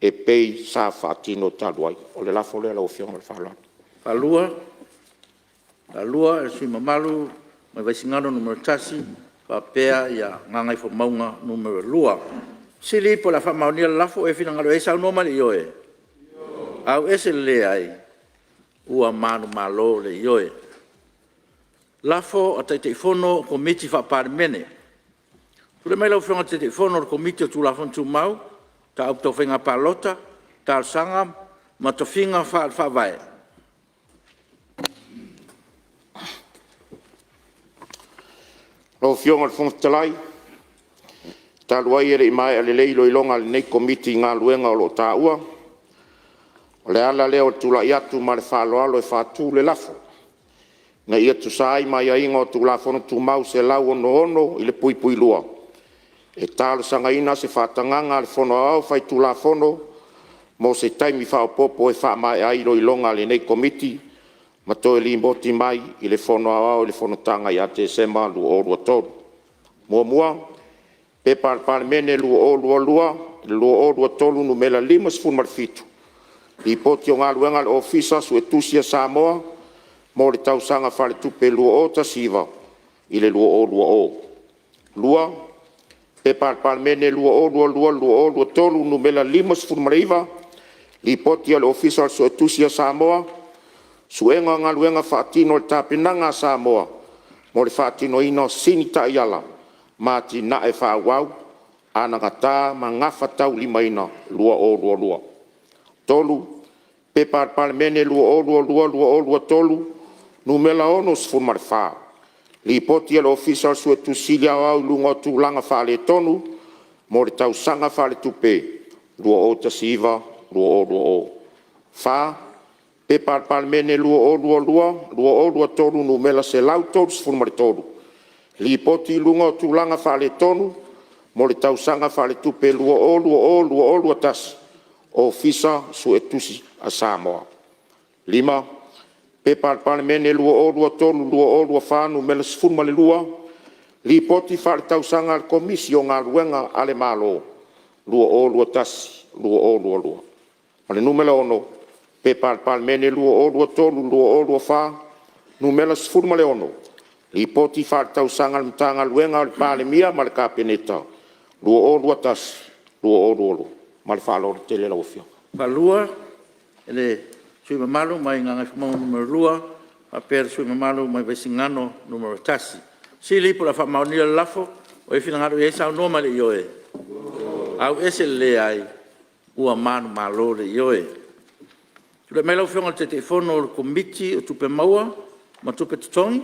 e pei sa faatino talu ai. O le lafo lea lau Afioga ma le faaaloalo. Faalua e le sui usufono mamalu mai Vaisigano Nu.1 faapea Gagaifomauga Nu.2. O le fesili po o le a faamaonia le lafo, o e finagalo ai saunoa mai i le ioe. Ioe. Auese le leai. Ua manumalo le ioe. Lafo a Taitaifono o Komiti Faa-Palemene. Tulai mai lau Afioga i le Taitaifono o le Komiti o Tulafono Tumau, Mataupu Tau Faiga Palota, Talosaga ma Tofiga Faale-Faavae. Lau Afioga i le Fofoga Fetalai, talu ai e le i maea lelei iloiloga a lenei Komiti i galuega o lo o taua, o le ala lea o le tulai atu ma le faaaloalo e faatu le lafo, Ina ia tusa ai ma aiaiga o Tulafono Tumau 166(2), e talosagaina se faatagaga a le Fono Aoao Faitulafono mo se taimi faaopoopo e faamaea ai iloiloga a lenei Komiti ma toe lipoti mai i le Fono Aoao i le fonotaga ia Tesema 2023. 1. P.P.2022/2023 Nu.57, Lipoti o Galuega a le Ofisa Suetusi a Samoa mo le Tausaga Faaletupe 2019/2020. 2. P.P.2022/2023 Nu.59, Lipoti a le Ofisa Suetusi a Samoa, Suega o Galuega Faatino i le Tapenaga a Samoa mo le Faatinoina o Sini Taiala ma Atinae Faaauau Anagata ma Gafataulimaina 2022. 3. P.P.2022/2023 Nu.64, Lipoti a le Ofisa o le Suetusi Sili Aoao i luga o Tulaga Faaletonu mo le Tausaga Faaletupe 2019/2020. 4. P.P.2022/2023 Nu.133, Lipoti i luga o Tulaga Faaletonu mo le Tausaga Faaletupe 2020/2021 Ofisa Suetusi a Samoa. 5. P.P.2023/2024 Nu.12, Lipoti Faaletausaga a le Komisi o Galuega a le Malo 2021/2022. 6. P.P.2023/2024 Nu.16, Lipoti Faaletausaga a le Matagaluega a le Palemia ma le Kapeneta 2021/2022. Ma le faaaloalo tele lau Afioga. 2. E le sui usufono mamalu mai Gagaifomauga 2 faapea le sui usufono mamalu mai Vaisigano 1. O le a faamaonia le lafo, o ai e finagalo i ai saunoa mai i le ioe. Auese le leai. Ua manumalo le ioe. Tulai mai lau Afioga i le Taitaifono o le Komiti o Tupe Maua ma Tupe Totogi.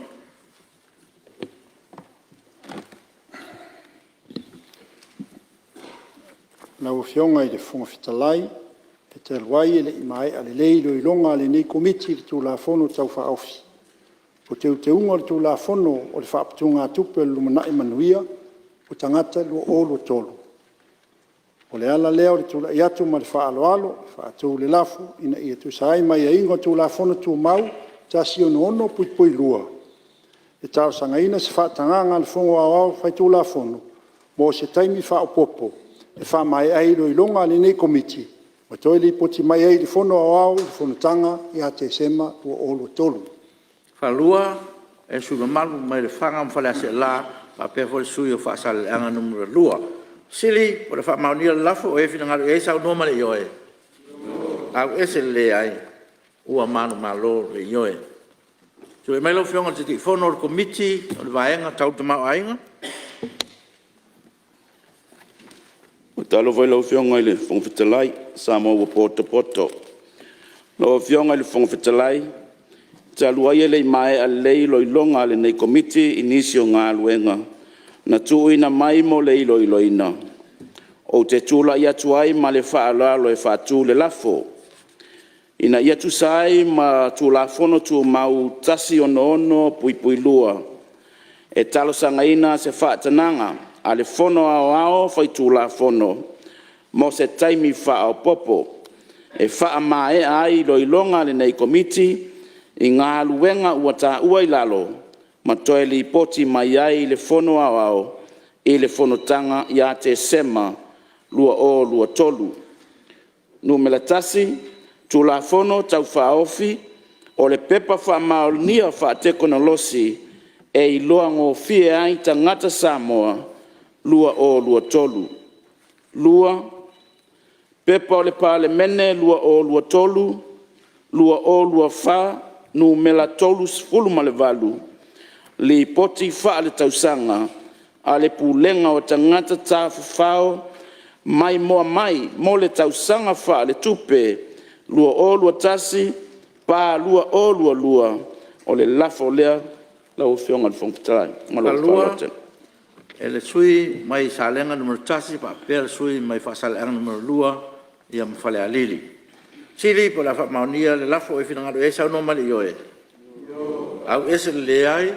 Lau Afioga i le Fofoga Fetalai, e talu ai e lei maea lelei iloiloga a lenei Komiti i le Tulafono Tau Faaofi o Teuteuga o le Tulafono o le Faaputugatupe o le Lumanai Manuia o Tagata 2023, o le ala lea o le tulai atu ma le faaaloalo e faatu le lafo, Ina ia tusa ai ma aiaiga o Tulafono Tumau 166(2), e talosagaina se faatagaga a le Fono Aoao Faitulafono mo se taimi faaopoopo e faamaea ai iloiloga a lenei Komiti ma toe lipoti mai ai i le Fono Aoao i le fonotaga ia Tesema 2023. E le sui usufono mamalu mai Lefaga ma Faleaseela faapea foi le sui usufono o Faasaleleaga 2. O le a faamaonia le lafo. O ai e finagalo i ai saunoa ma le ioe. Auese le leai. Ua manumalo le ioe. Tulai mai lau Afioga i le Taitaifono o le Komiti o le Vaega Tau le Tamaoaiga. Faatalofa i lau Afioga i le Fofoga Fetalai ma Samoa ua potopoto. Lau Afioga i le Fofoga Fetalai, talu ai e le i maea lelei iloiloga a lenei Komiti i nisi o Galuega na tuuina mai mo le iloiloina, ou te tulai atu ai ma le faaaloalo e faatu le lafo, Ina ia tusa ai ma Tulafono Tumau 166(2), e talosagaina se faatagaga a le Fono Aoao Faitulafono mo se taimi faaopoopo e faamaea ai iloiloga a lenei Komiti i Galuega ua taua i lalo ma toe lipoti mai ai i le Fono Aoao i le fonotaga ia Tesema 2023. 1. Tulafono Tau Faaofi o le Pepa Faamaonia Faatekonolosi e Iloagofie ai Tagata Samoa 2023. 2. P.P.2023/2024 Nu.38, Lipoti Faaletausaga a le Pulega o Tagata Tafafao Maimoa Mai mo le Tausaga Faaletupe 2021/2022. O le lafo lea lau Afioga i le Fofoga Fetalai ma lou faaaloalo tele. E le sui usufono mai Salega 1 faapea le sui usufono mai Faasaleleaga 2 ma Falealili. O le a faamaonia le lafo. O ai e finagalo i ai saunoa mai i le ioe. Auese le leai.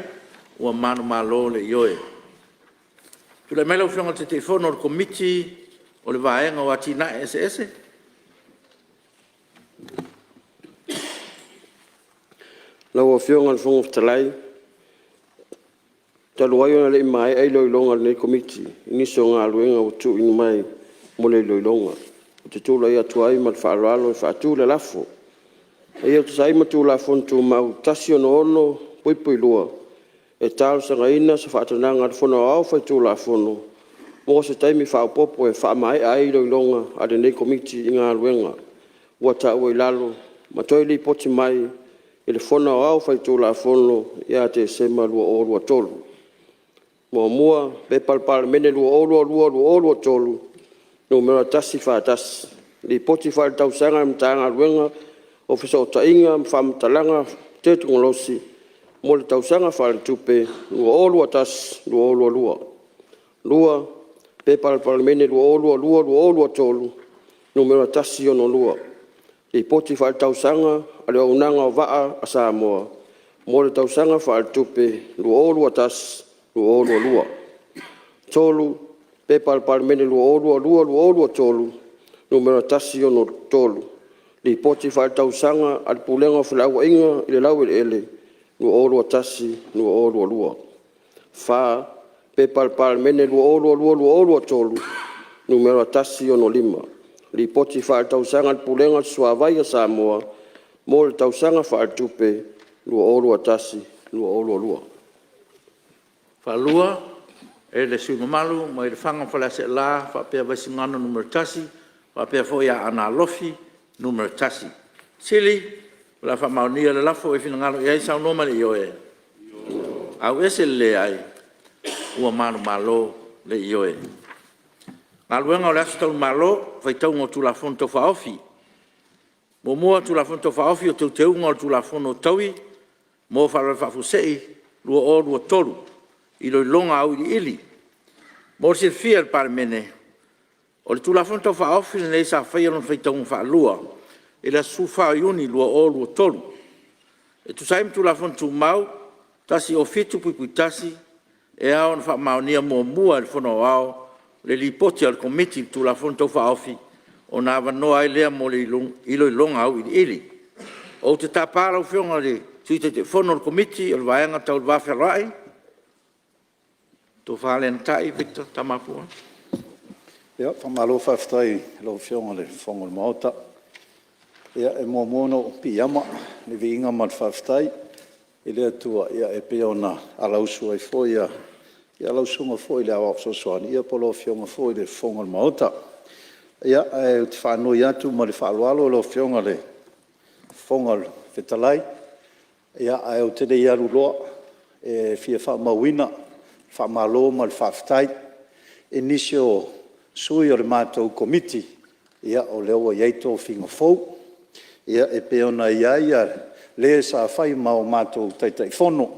Ua manumalo le ioe. Tulai mai lau Afioga i le Taitaifono o le Komiti o le Vaega o Atinae Eseese. Lau Afioga i le Fofoga Fetalai, talu ai ona e le i maea iloiloga a lenei Komiti i nisi o galuega ua tuuina mai mo le iloiloga, ou te tulai atu ai ma le faaaloalo e faatu le lafo, Ina ia tusa ai ma Tulafono Tumau 166(2), e talosagaina se faatagaga a le Fono Aoao Faitulafono mo se taimi faaopoopo e faamaea ai iloiloga a lenei Komiti i Galuega ua taua i lalo ma toe lipoti mai i le Fono Aoao Faitulafono ia Tesema 2023. 1. P.P.2022/2023 Nu.141, Lipoti Faaletausaga a le Matagaluega o Fesootaiga ma Faamatalaga Tekonolosi mo le Tausaga Faaletupe 2021/2022. 2. P.P.2022/2023 Nu.162, Lipoti Faaletausaga a le Auaunaga o Vaa a Samoa mo le Tausaga Faaletupe 2021/2022. 3. P.P.2022/2023 Nu.163, Lipoti Faaletausaga a le Pulega o Felauaiga i le Laueleele 2021/2022. 4. P.P.2022/2023 Nu.165, Lipoti Faaletausaga a le Pulega o le Suavai a Samoa mo le Tausaga Faaletupe 2021/2022. E le sui usufono mamalu mai Lefaga ma Faleaseela faapea Vaisigano Nu.1 faapea foi Aana Alofi Nu.1. O le a faamaonia le lafo. O lo o finagalo i ai? Saunoa mai le ioe. Auese le leai. Ua manumalo le ioe. Galuega o le Aso Taulimalo, Faitauga o Tulafono Tau Faaofi. 1. Tulafono Tau Faaofi o Teuteuga o le Tulafono o Taui mo Faalavelave Faafuasei 2023. Iloiloga Auiliili. Mo le silafia e le Palemene, o le Tulafono Tau Faaofi lenei sa faia lona faitauga faalua i le aso 14 Iuni 2023. E tusa ai ma Tulafono Tumau 107(1), e ao ona faamaonia muamua e le Fono Aoao le Lipoti a le Komiti i le Tulafono Tau Faaofi ona avanoa ai lea mo le Iloiloga Auiliili. Ou te tapa lau Afioga i le Sui Taitaifono o le Komiti o le Vaega Tau le Va Fealoai, lau Tofa Lenatai Victor Tamapua. Faamalo faafetai i lau Afioga i le Fofoga o le Maota. E muamua ona ou piiama i le viiga ma le faafetai i le Atua e pei ona alausu ai foi lau Susuga foi i le Aoao Fesoasoani po o lau Afioga foi i le Fofoga o le Maota. Ae ou te faanoi atu ma le faaaloalo lau Afioga i le Fofoga Fetalai, ae ou te le i alu loa, e fia faamauina le faamalo ma le faafetai i nisi o sui o le matou Komiti o lea ua i ai tofiga fou. E pei ona i ai le sa fai ma o matou Taitaifono,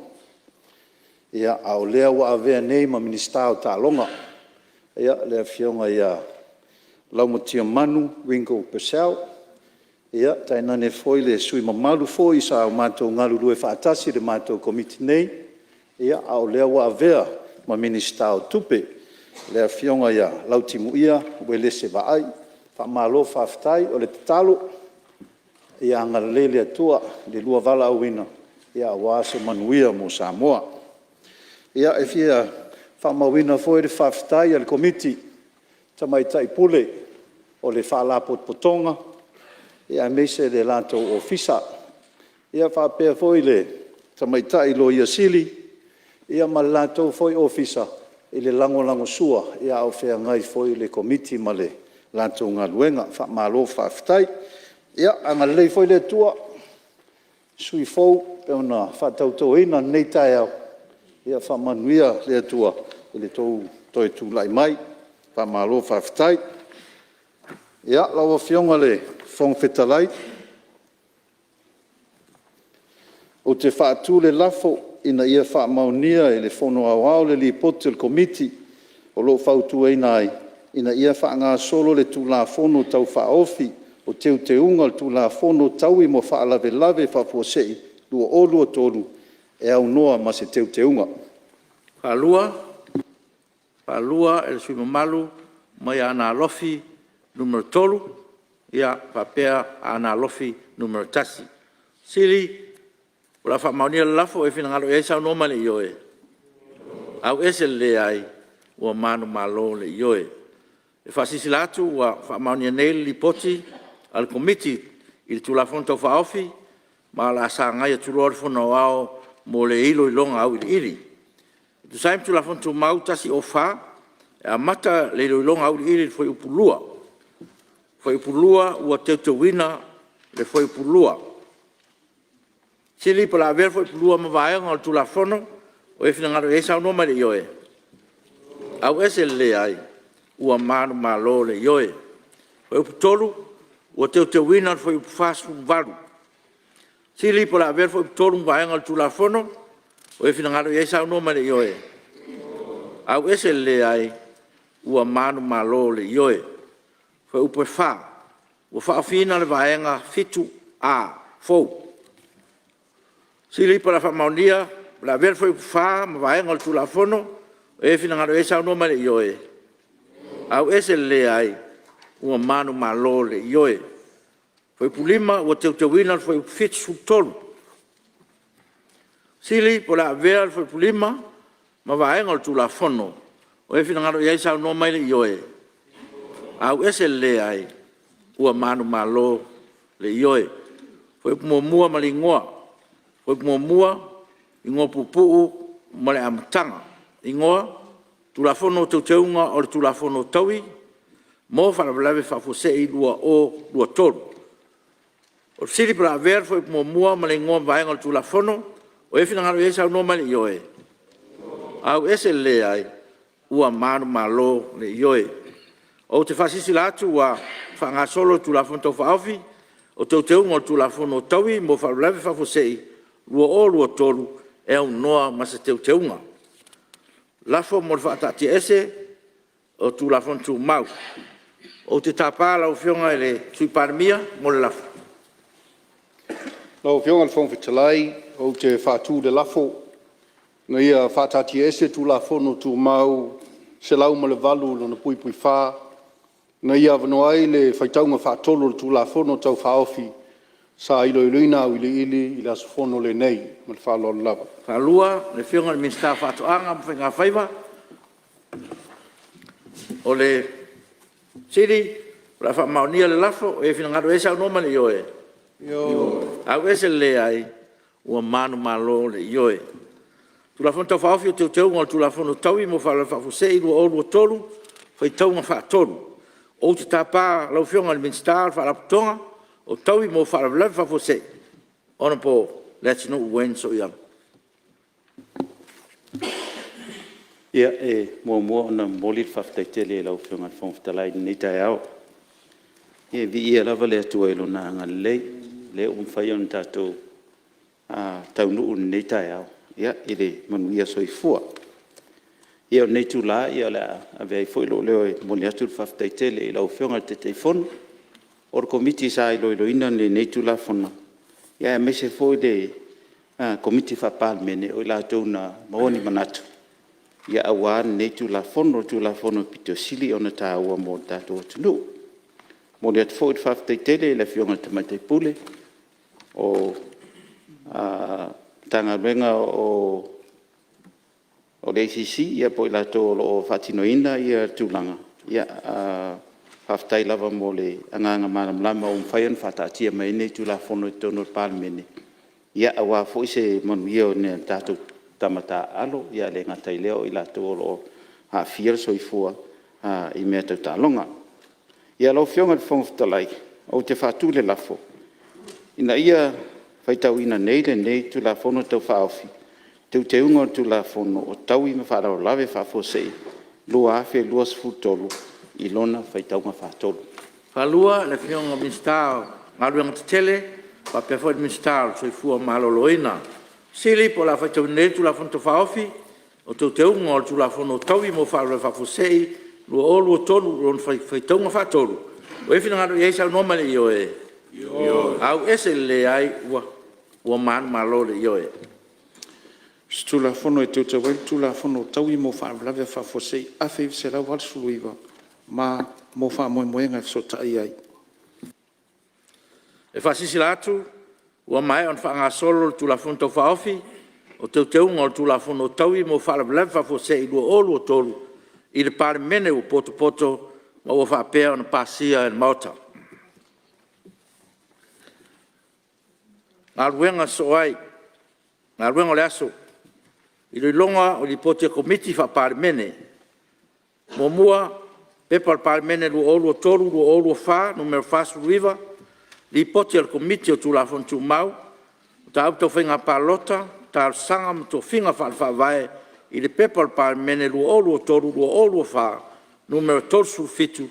a o lea ua avea nei ma Minisita o Taaloga, le Afioga ia Laumatiamanu Ringo Purcell. Ia, tainane foi le sui usufono mamalu foi sa matou galulue faatasi i le matou Komiti nei, a o lea ua avea ma Minisita o Tupe, le Afioga ia Lautimuia Uelese Vaai. Faamalo faafetai. O le tatalo, ia agalelei le Atua i le lua valaauina aua se manuia mo Samoa. Ia, e fia faamauina foi le faafetai a le Komiti i le Tamaitai Pule o le Faalapotopotoga aemaise le latou Ofisa, faapea foi le Tamaitai Loia Sili ma le latou foi Ofisa i le lagolagosua a o feagai foi le Komiti ma le latou galuega. Faamalo faafetai. Ia agalelei foi le Atua i sui usufono fou e pei ona faatautoina i lenei taeao, ia faamanuia le Atua i le tou toe tulai mai. Faamalo faafetai. Ia, lau Afioga i le Fofoga Fetalai, ou te faatu le lafo, Ina ia faamaonia e le Fono Aoao le Lipoti a le Komiti o lo o fautuaina ai, Ina ia faagasolo le Tulafono Tau Faaofi o Teuteuga o le Tulafono o Taui mo Faalavelave Faafuasei 2023 e aunoa ma se Teuteuga. Faalua e le sui usufono mamalu mai Aana Alofi 3, faapea Aana Alofi 1. O le a faamaonia le lafo. O ai e finagalo i ai saunoa mai i le ioe. Auese le leai. Ua manumalo le ioe. E faasilasila atu ua faamaonia nei le Lipoti a le Komiti i le Tulafono Tau Faaofi ma o le a sagai atu loa le Fono Aoao mo le Iloiloga Auiliili. E tusa ai ma Tulafono Tumau 104, e amata le iloiloga auiliili i le Fuaiupu 2. Fuaiupu 2 ua teuteuina le Fuaiupu 2. Pe o le a avea le Fuaiupu 2 ma vaega o le Tulafono. O ai e finagalo i ai, saunoa mai i le ioe. AUESE le LEAI. Ua manumalo le Ioe. Fuaiupu 3: Ua teuteuina le Fuaiupu 48. Fesili po o le a avea le Fuaiupu 3 ma vaega o le Tulafono. O e finagalo i ai saunoa mai i le Ioe. AUESE le LEAI. Ua manumalo le Ioe. Fuaiupu 4: Ua faaofiina le Vaega 7A fou. Fesili po o le a faamaonia o le a avea le Fuaiupu 4 ma vaega o le Tulafono. O ai e finagalo i ai saunoa mai i le Ioe. AUESE le LEAI. Ua manumalo le Ioe. Fuaiupu 5: Ua teuteuina le Fuaiupu 73. Fesili po o le a avea le Fuaiupu 5 ma vaega o le Tulafono. O ai e finagalo i ai saunoa mai i le Ioe. AUESE le LEAI. Ua manumalo le Ioe. Fuaiupu 1 ma le Igoa. Fuaiupu 1, Igoa Puupuu ma le Amataga. Igoa: Tulafono o Teuteuga o le Tulafono o Taui mo Faalavelave Faafuasei 2023. O le fesili po o le a avea le Fuaiupu 1 ma le Igoa ma vaega o le Tulafono. O ai e finagalo i ai saunoa mai i le Ioe. AUESE le LEAI. Ua manumalo le Ioe. Ou te faasilasila atu ua faagasolo le Tulafono Tau Faaofi o Teuteuga o le Tulafono o Taui mo Faalavelave Faafuasei 2023, e aunoa ma se Teuteuga. Lafo mo le Faataatiaese o Tulafono Tumau. Ou te tapa lau Afioga i le Sui Palemia mo le lafo. Lau Afioga i le Fofoga Fetalai ou te faatu le lafo, Ina ia faataatiaese Tulafono Tumau 108(4), ina ia avanoa ai le faitauga faatolu o le Tulafono Tau Faaofi sa iloiloina auiliili i le aso Fono lenei. Ma le faaaloalo lava. Tulai mai le Minisita o Faatoaga ma Faiga Faiva. O le a faamaonia le lafo. O e finagalo i ai saunoa mai i le Ioe. Ioe. AUESE le LEAI. Ua manumalo le Ioe. Tulafono Tau Faaofi o Teuteuga o le Tulafono o Taui mo Faalavelave Faafuasei 2023, Faitauga Faatolu. Ou te tapa lau Afioga i le Minisita o le Faalapotopotoga o Taui mo Faalavelave Faafuasei, Hon Leatinuu Wayne Sooiama. E muamua ona momoli le faafetai tele i lau Afioga i le Fofoga Fetalai i lenei taeao. Ia e viia lava le Atua i Lona agalelei o lea ua mafai ona tatou taunuu i lenei taeao i le manuia soifua. Ia o lenei itula o le a avea ai foi lou leo e momoli atu le faafetai tele i lau Afioga i le Taitaifono o le Komiti sa iloiloina lenei Tulafono, aemaise foi le Komiti Faa-Palemene o i latou na maua ni manatu aua lenei Tulafono, o le Tulafono e aupito sili ona taua mo le tatou atunuu. E momoli atu foi le faafetai tele i le Afioga i le Tamaitai Pule o le Matagaluega o le ACC po o i latou o lo o faatinoina le tulaga, faafetai lava mo le agaga malamalama ua mafai ona faataatia mai ai lenei Tulafono i totonu o le Palemene, aua foi se manuia o nai a tatou tama taaalo, ae le gata i lea o i latou o lo o aafia le soifua i mea tau taaloga. Lau Afioga i le Fofoga Fetalai, ou te faatu le lafo, Ina ia faitauina nei lenei Tulafono Tau Faaofi, Teuteuga o le Tulafono o Taui mo Faalavelave Faafuasei 2023 i lona faitauga faatolu. Ia, silasila mai le Minisita o Galuega Tetele faapea foi le Minisita o le Soifua Maloloina. O le a faitauina nei le Tulafono Tau Faaofi o Teuteuga o le Tulafono o Taui mo Faalavelave Faafuasei 2023 i lona faitauga faatolu. Ua i ai finagalo e saunoa mai i le Ioe? AUESE le LEAI. Ua manumalo le Ioe. O se Tulafono e Teuteu ai le Tulafono o Taui mo Faalavelave Faafuasei 1989 ma mo faamoemoega e fesootai ai. E faasilasila atu ua maea ona faagasolo le Tulafono Tau Faaofi o Teuteuga o le Tulafono o Taui mo Faalavelave Faafuasei 2023 i le Palemene ua potopoto ma ua faapea ona pasia e le Maota. Galuega o le Aso. Iloiloga o Lipoti a Komiti Faa-Palemene. 1. P.P.2023/2024 Nu.49, Lipoti a le Komiti o Tulafono Tumau, Mataupu Tau Faiga Palota, Talosaga ma Tofiga Faale-Faavae i le P.P.2023/2024 Nu.37,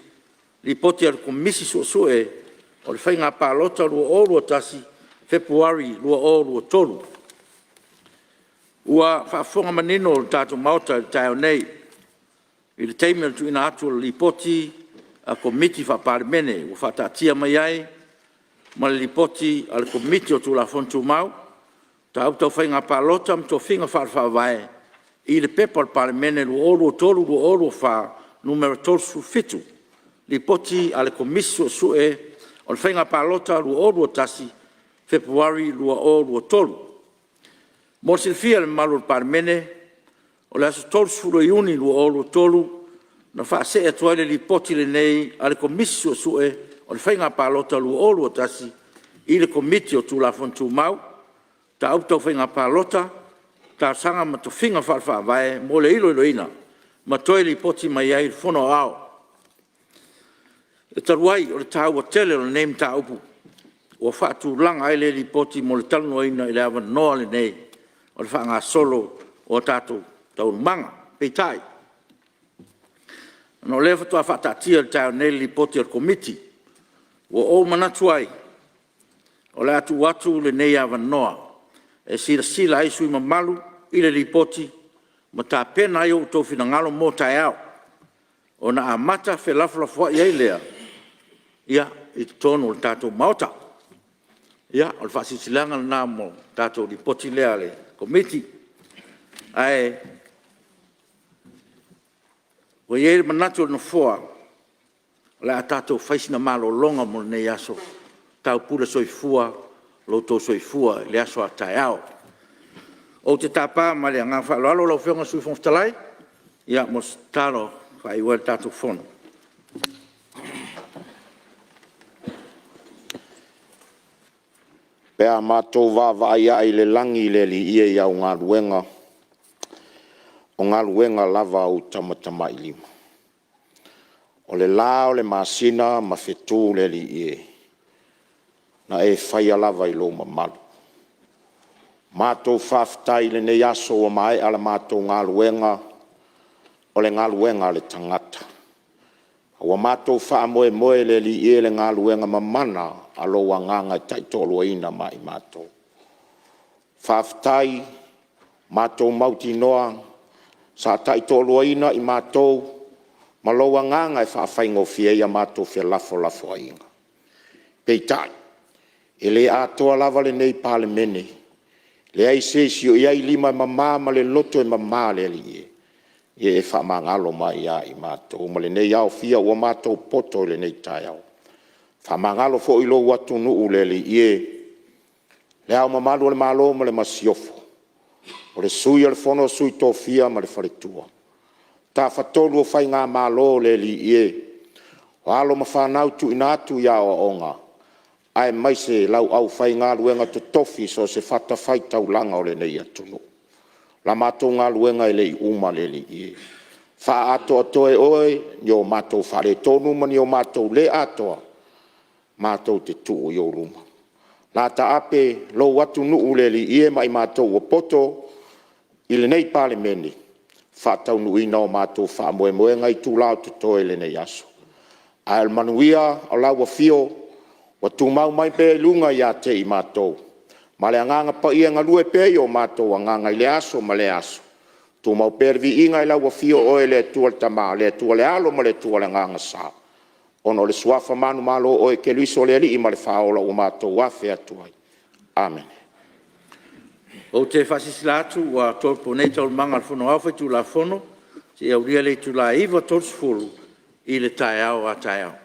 Lipoti a le Komisi Suesue o le Faiga Palota 2021, Fepuari 2023. Ua faafofoga manino le tatou Maota i le taeao nei i le taimi o le tuuina atu o Lipoti a Komiti Faa-Palemene ua faataatia mai ai ma le Lipoti a le Komiti o Tulafono Tumau, Mataupu Tau Faiga Palota ma Tofiga Faale-Faavae i le P.P.2023/2024 Nu.37, Lipoti a le Komisi Suesue o le Faiga Palota 2021, Fepuari 2023. Mo le silafia e le mamalu o le Palemene, o le aso 30 Iuni 2023 na faasee atu ai le Lipoti lenei a le Komisi Suesue o le Faiga Palota 2021 i le Komiti o Tulafono Tumau, Mataupu Tau Faiga Palota, Talosaga ma Tofiga Faale-Faavae mo le iloiloina ma toe lipoti mai ai i le Fono Aoao. E talu ai o le taua tele o lenei mataupu, ua faatulaga ai lea Lipoti mo le talanoaina i le avanoa lenei o le faagasolo o a tatou Taualumaga. Peitai, ona o lea faatoa faataatia i le taeao nei le Lipoti a le Komiti, ua ou manatu ai, o le a tuu atu lenei avanoa e silasila ai sui usufono mamalu i le Lipoti ma tapena ai o outou finagalo mo taeao, ona amata felafolafoai ai lea i totonu o le tatou Maota. Ia, o le faasilasilaga lena mo le tatou Lipoti lea a le Komiti. Ae ua i ai le manatu o le Nofoa, o le a tatou fai sina malologa mo lenei aso, taupule soifua lo outou soifua i le aso a taeao. Ou te tapa ma le agaga faaaloalo lau Afioga i le Sui Fofoga Fetalai mo se tatalo e faaiu ai le tatou Fono. Pe a matou vaavaai ae i le lagi le Alii e i au galuega, o galuega lava a ou tamatamailima. O le la o le masina ma fetu le Alii e, na e faia lava i lou mamalu. Matou faafetai i lenei aso ua maea la matou galuega, o le galuega a le tagata. Ua matou faamoemoe le Alii e i le galuega mamana a lou Agaga e taitoaluaina ma i matou. Faafetai, matou mautinoa sa taitoaluaina i matou ma lou Agaga e faafaigofie ai a matou felafolafoaiga. Peitai, e le atoa lava lenei Palemene, leai se isi o i ai lima e mama ma le loto e mama le Alii e, ia e faamagalo mai ia i matou ma lenei aofia ua matou poto i lenei taeao. Faamagalo foi lou atunuu le Alii e, Le Ao Mamalu o le Malo ma le Masiofo, o le Sui o le Fono a Sui Tofia ma le Faletua, Tafatolu o Faigamalo le Alii e, o alo ma fanau tuuina atu i aoaoga aemaise lau aufaigaluega totofi i so o se fatafaitaulaga o lenei atunuu. La matou galuega e le i uma le Alii e, faaatoatoa e oe ni o matou faaletonu ma ni o matou le atoa, matou te tuu i ou luma. Lataape lou atunuu le Alii e ma i matou ua poto i lenei Palemene, faataunuuina o matou faamoemoega i itula o totoe i lenei aso. Ae o le manuia o lau afio ua tumau mai pea i luga ia te i matou ma le Agaga Paia e galue pea i o matou agaga i lea aso ma lea aso, tumau pea le viiga i lau afio o oe le Atua le Tama, le Atua le Alo ma le Atua le Agaga Sa, ona o le Suafa manumalo o oe Keriso o le Alii ma le Faaola ua matou afe atu ai. Amene. Ou te faasilasila atu ua tolopo nei Taualumaga a le Fono Aoao Faitulafono seia aulia le itula e 9:30 i le taeao a taeao.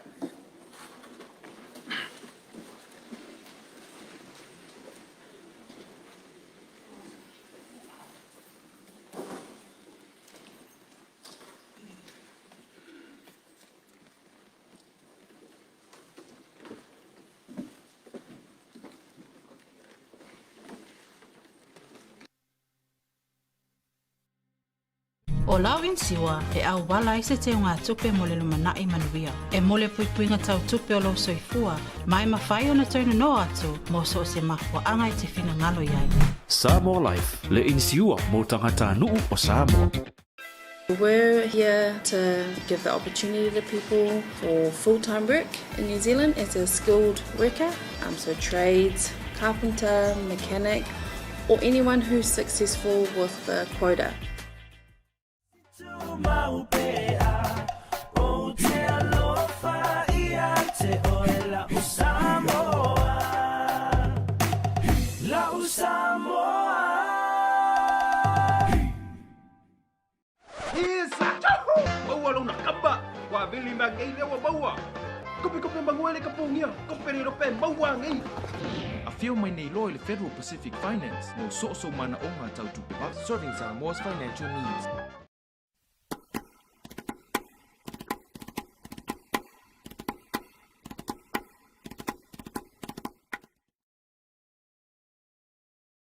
O lau inisiua e auala ai se teugatupe mo le lumanai manuia. E mo le puipuiga tau tupe o lou soifua, ma e mafai ona toe nono atu mo so o se mafuaaga e te finagalo i ai. Samoa Life, le inisiua mo tagatanuu o Samoa. We're here to give the opportunity to people for full-time work in New Zealand as a skilled worker, so trades, carpenter, mechanic, or anyone who's successful with the quota. Afio mai nei loa i le Federal Pacific Finance mo so o sou manaoga tau tupe. Serving Samoa's financial needs.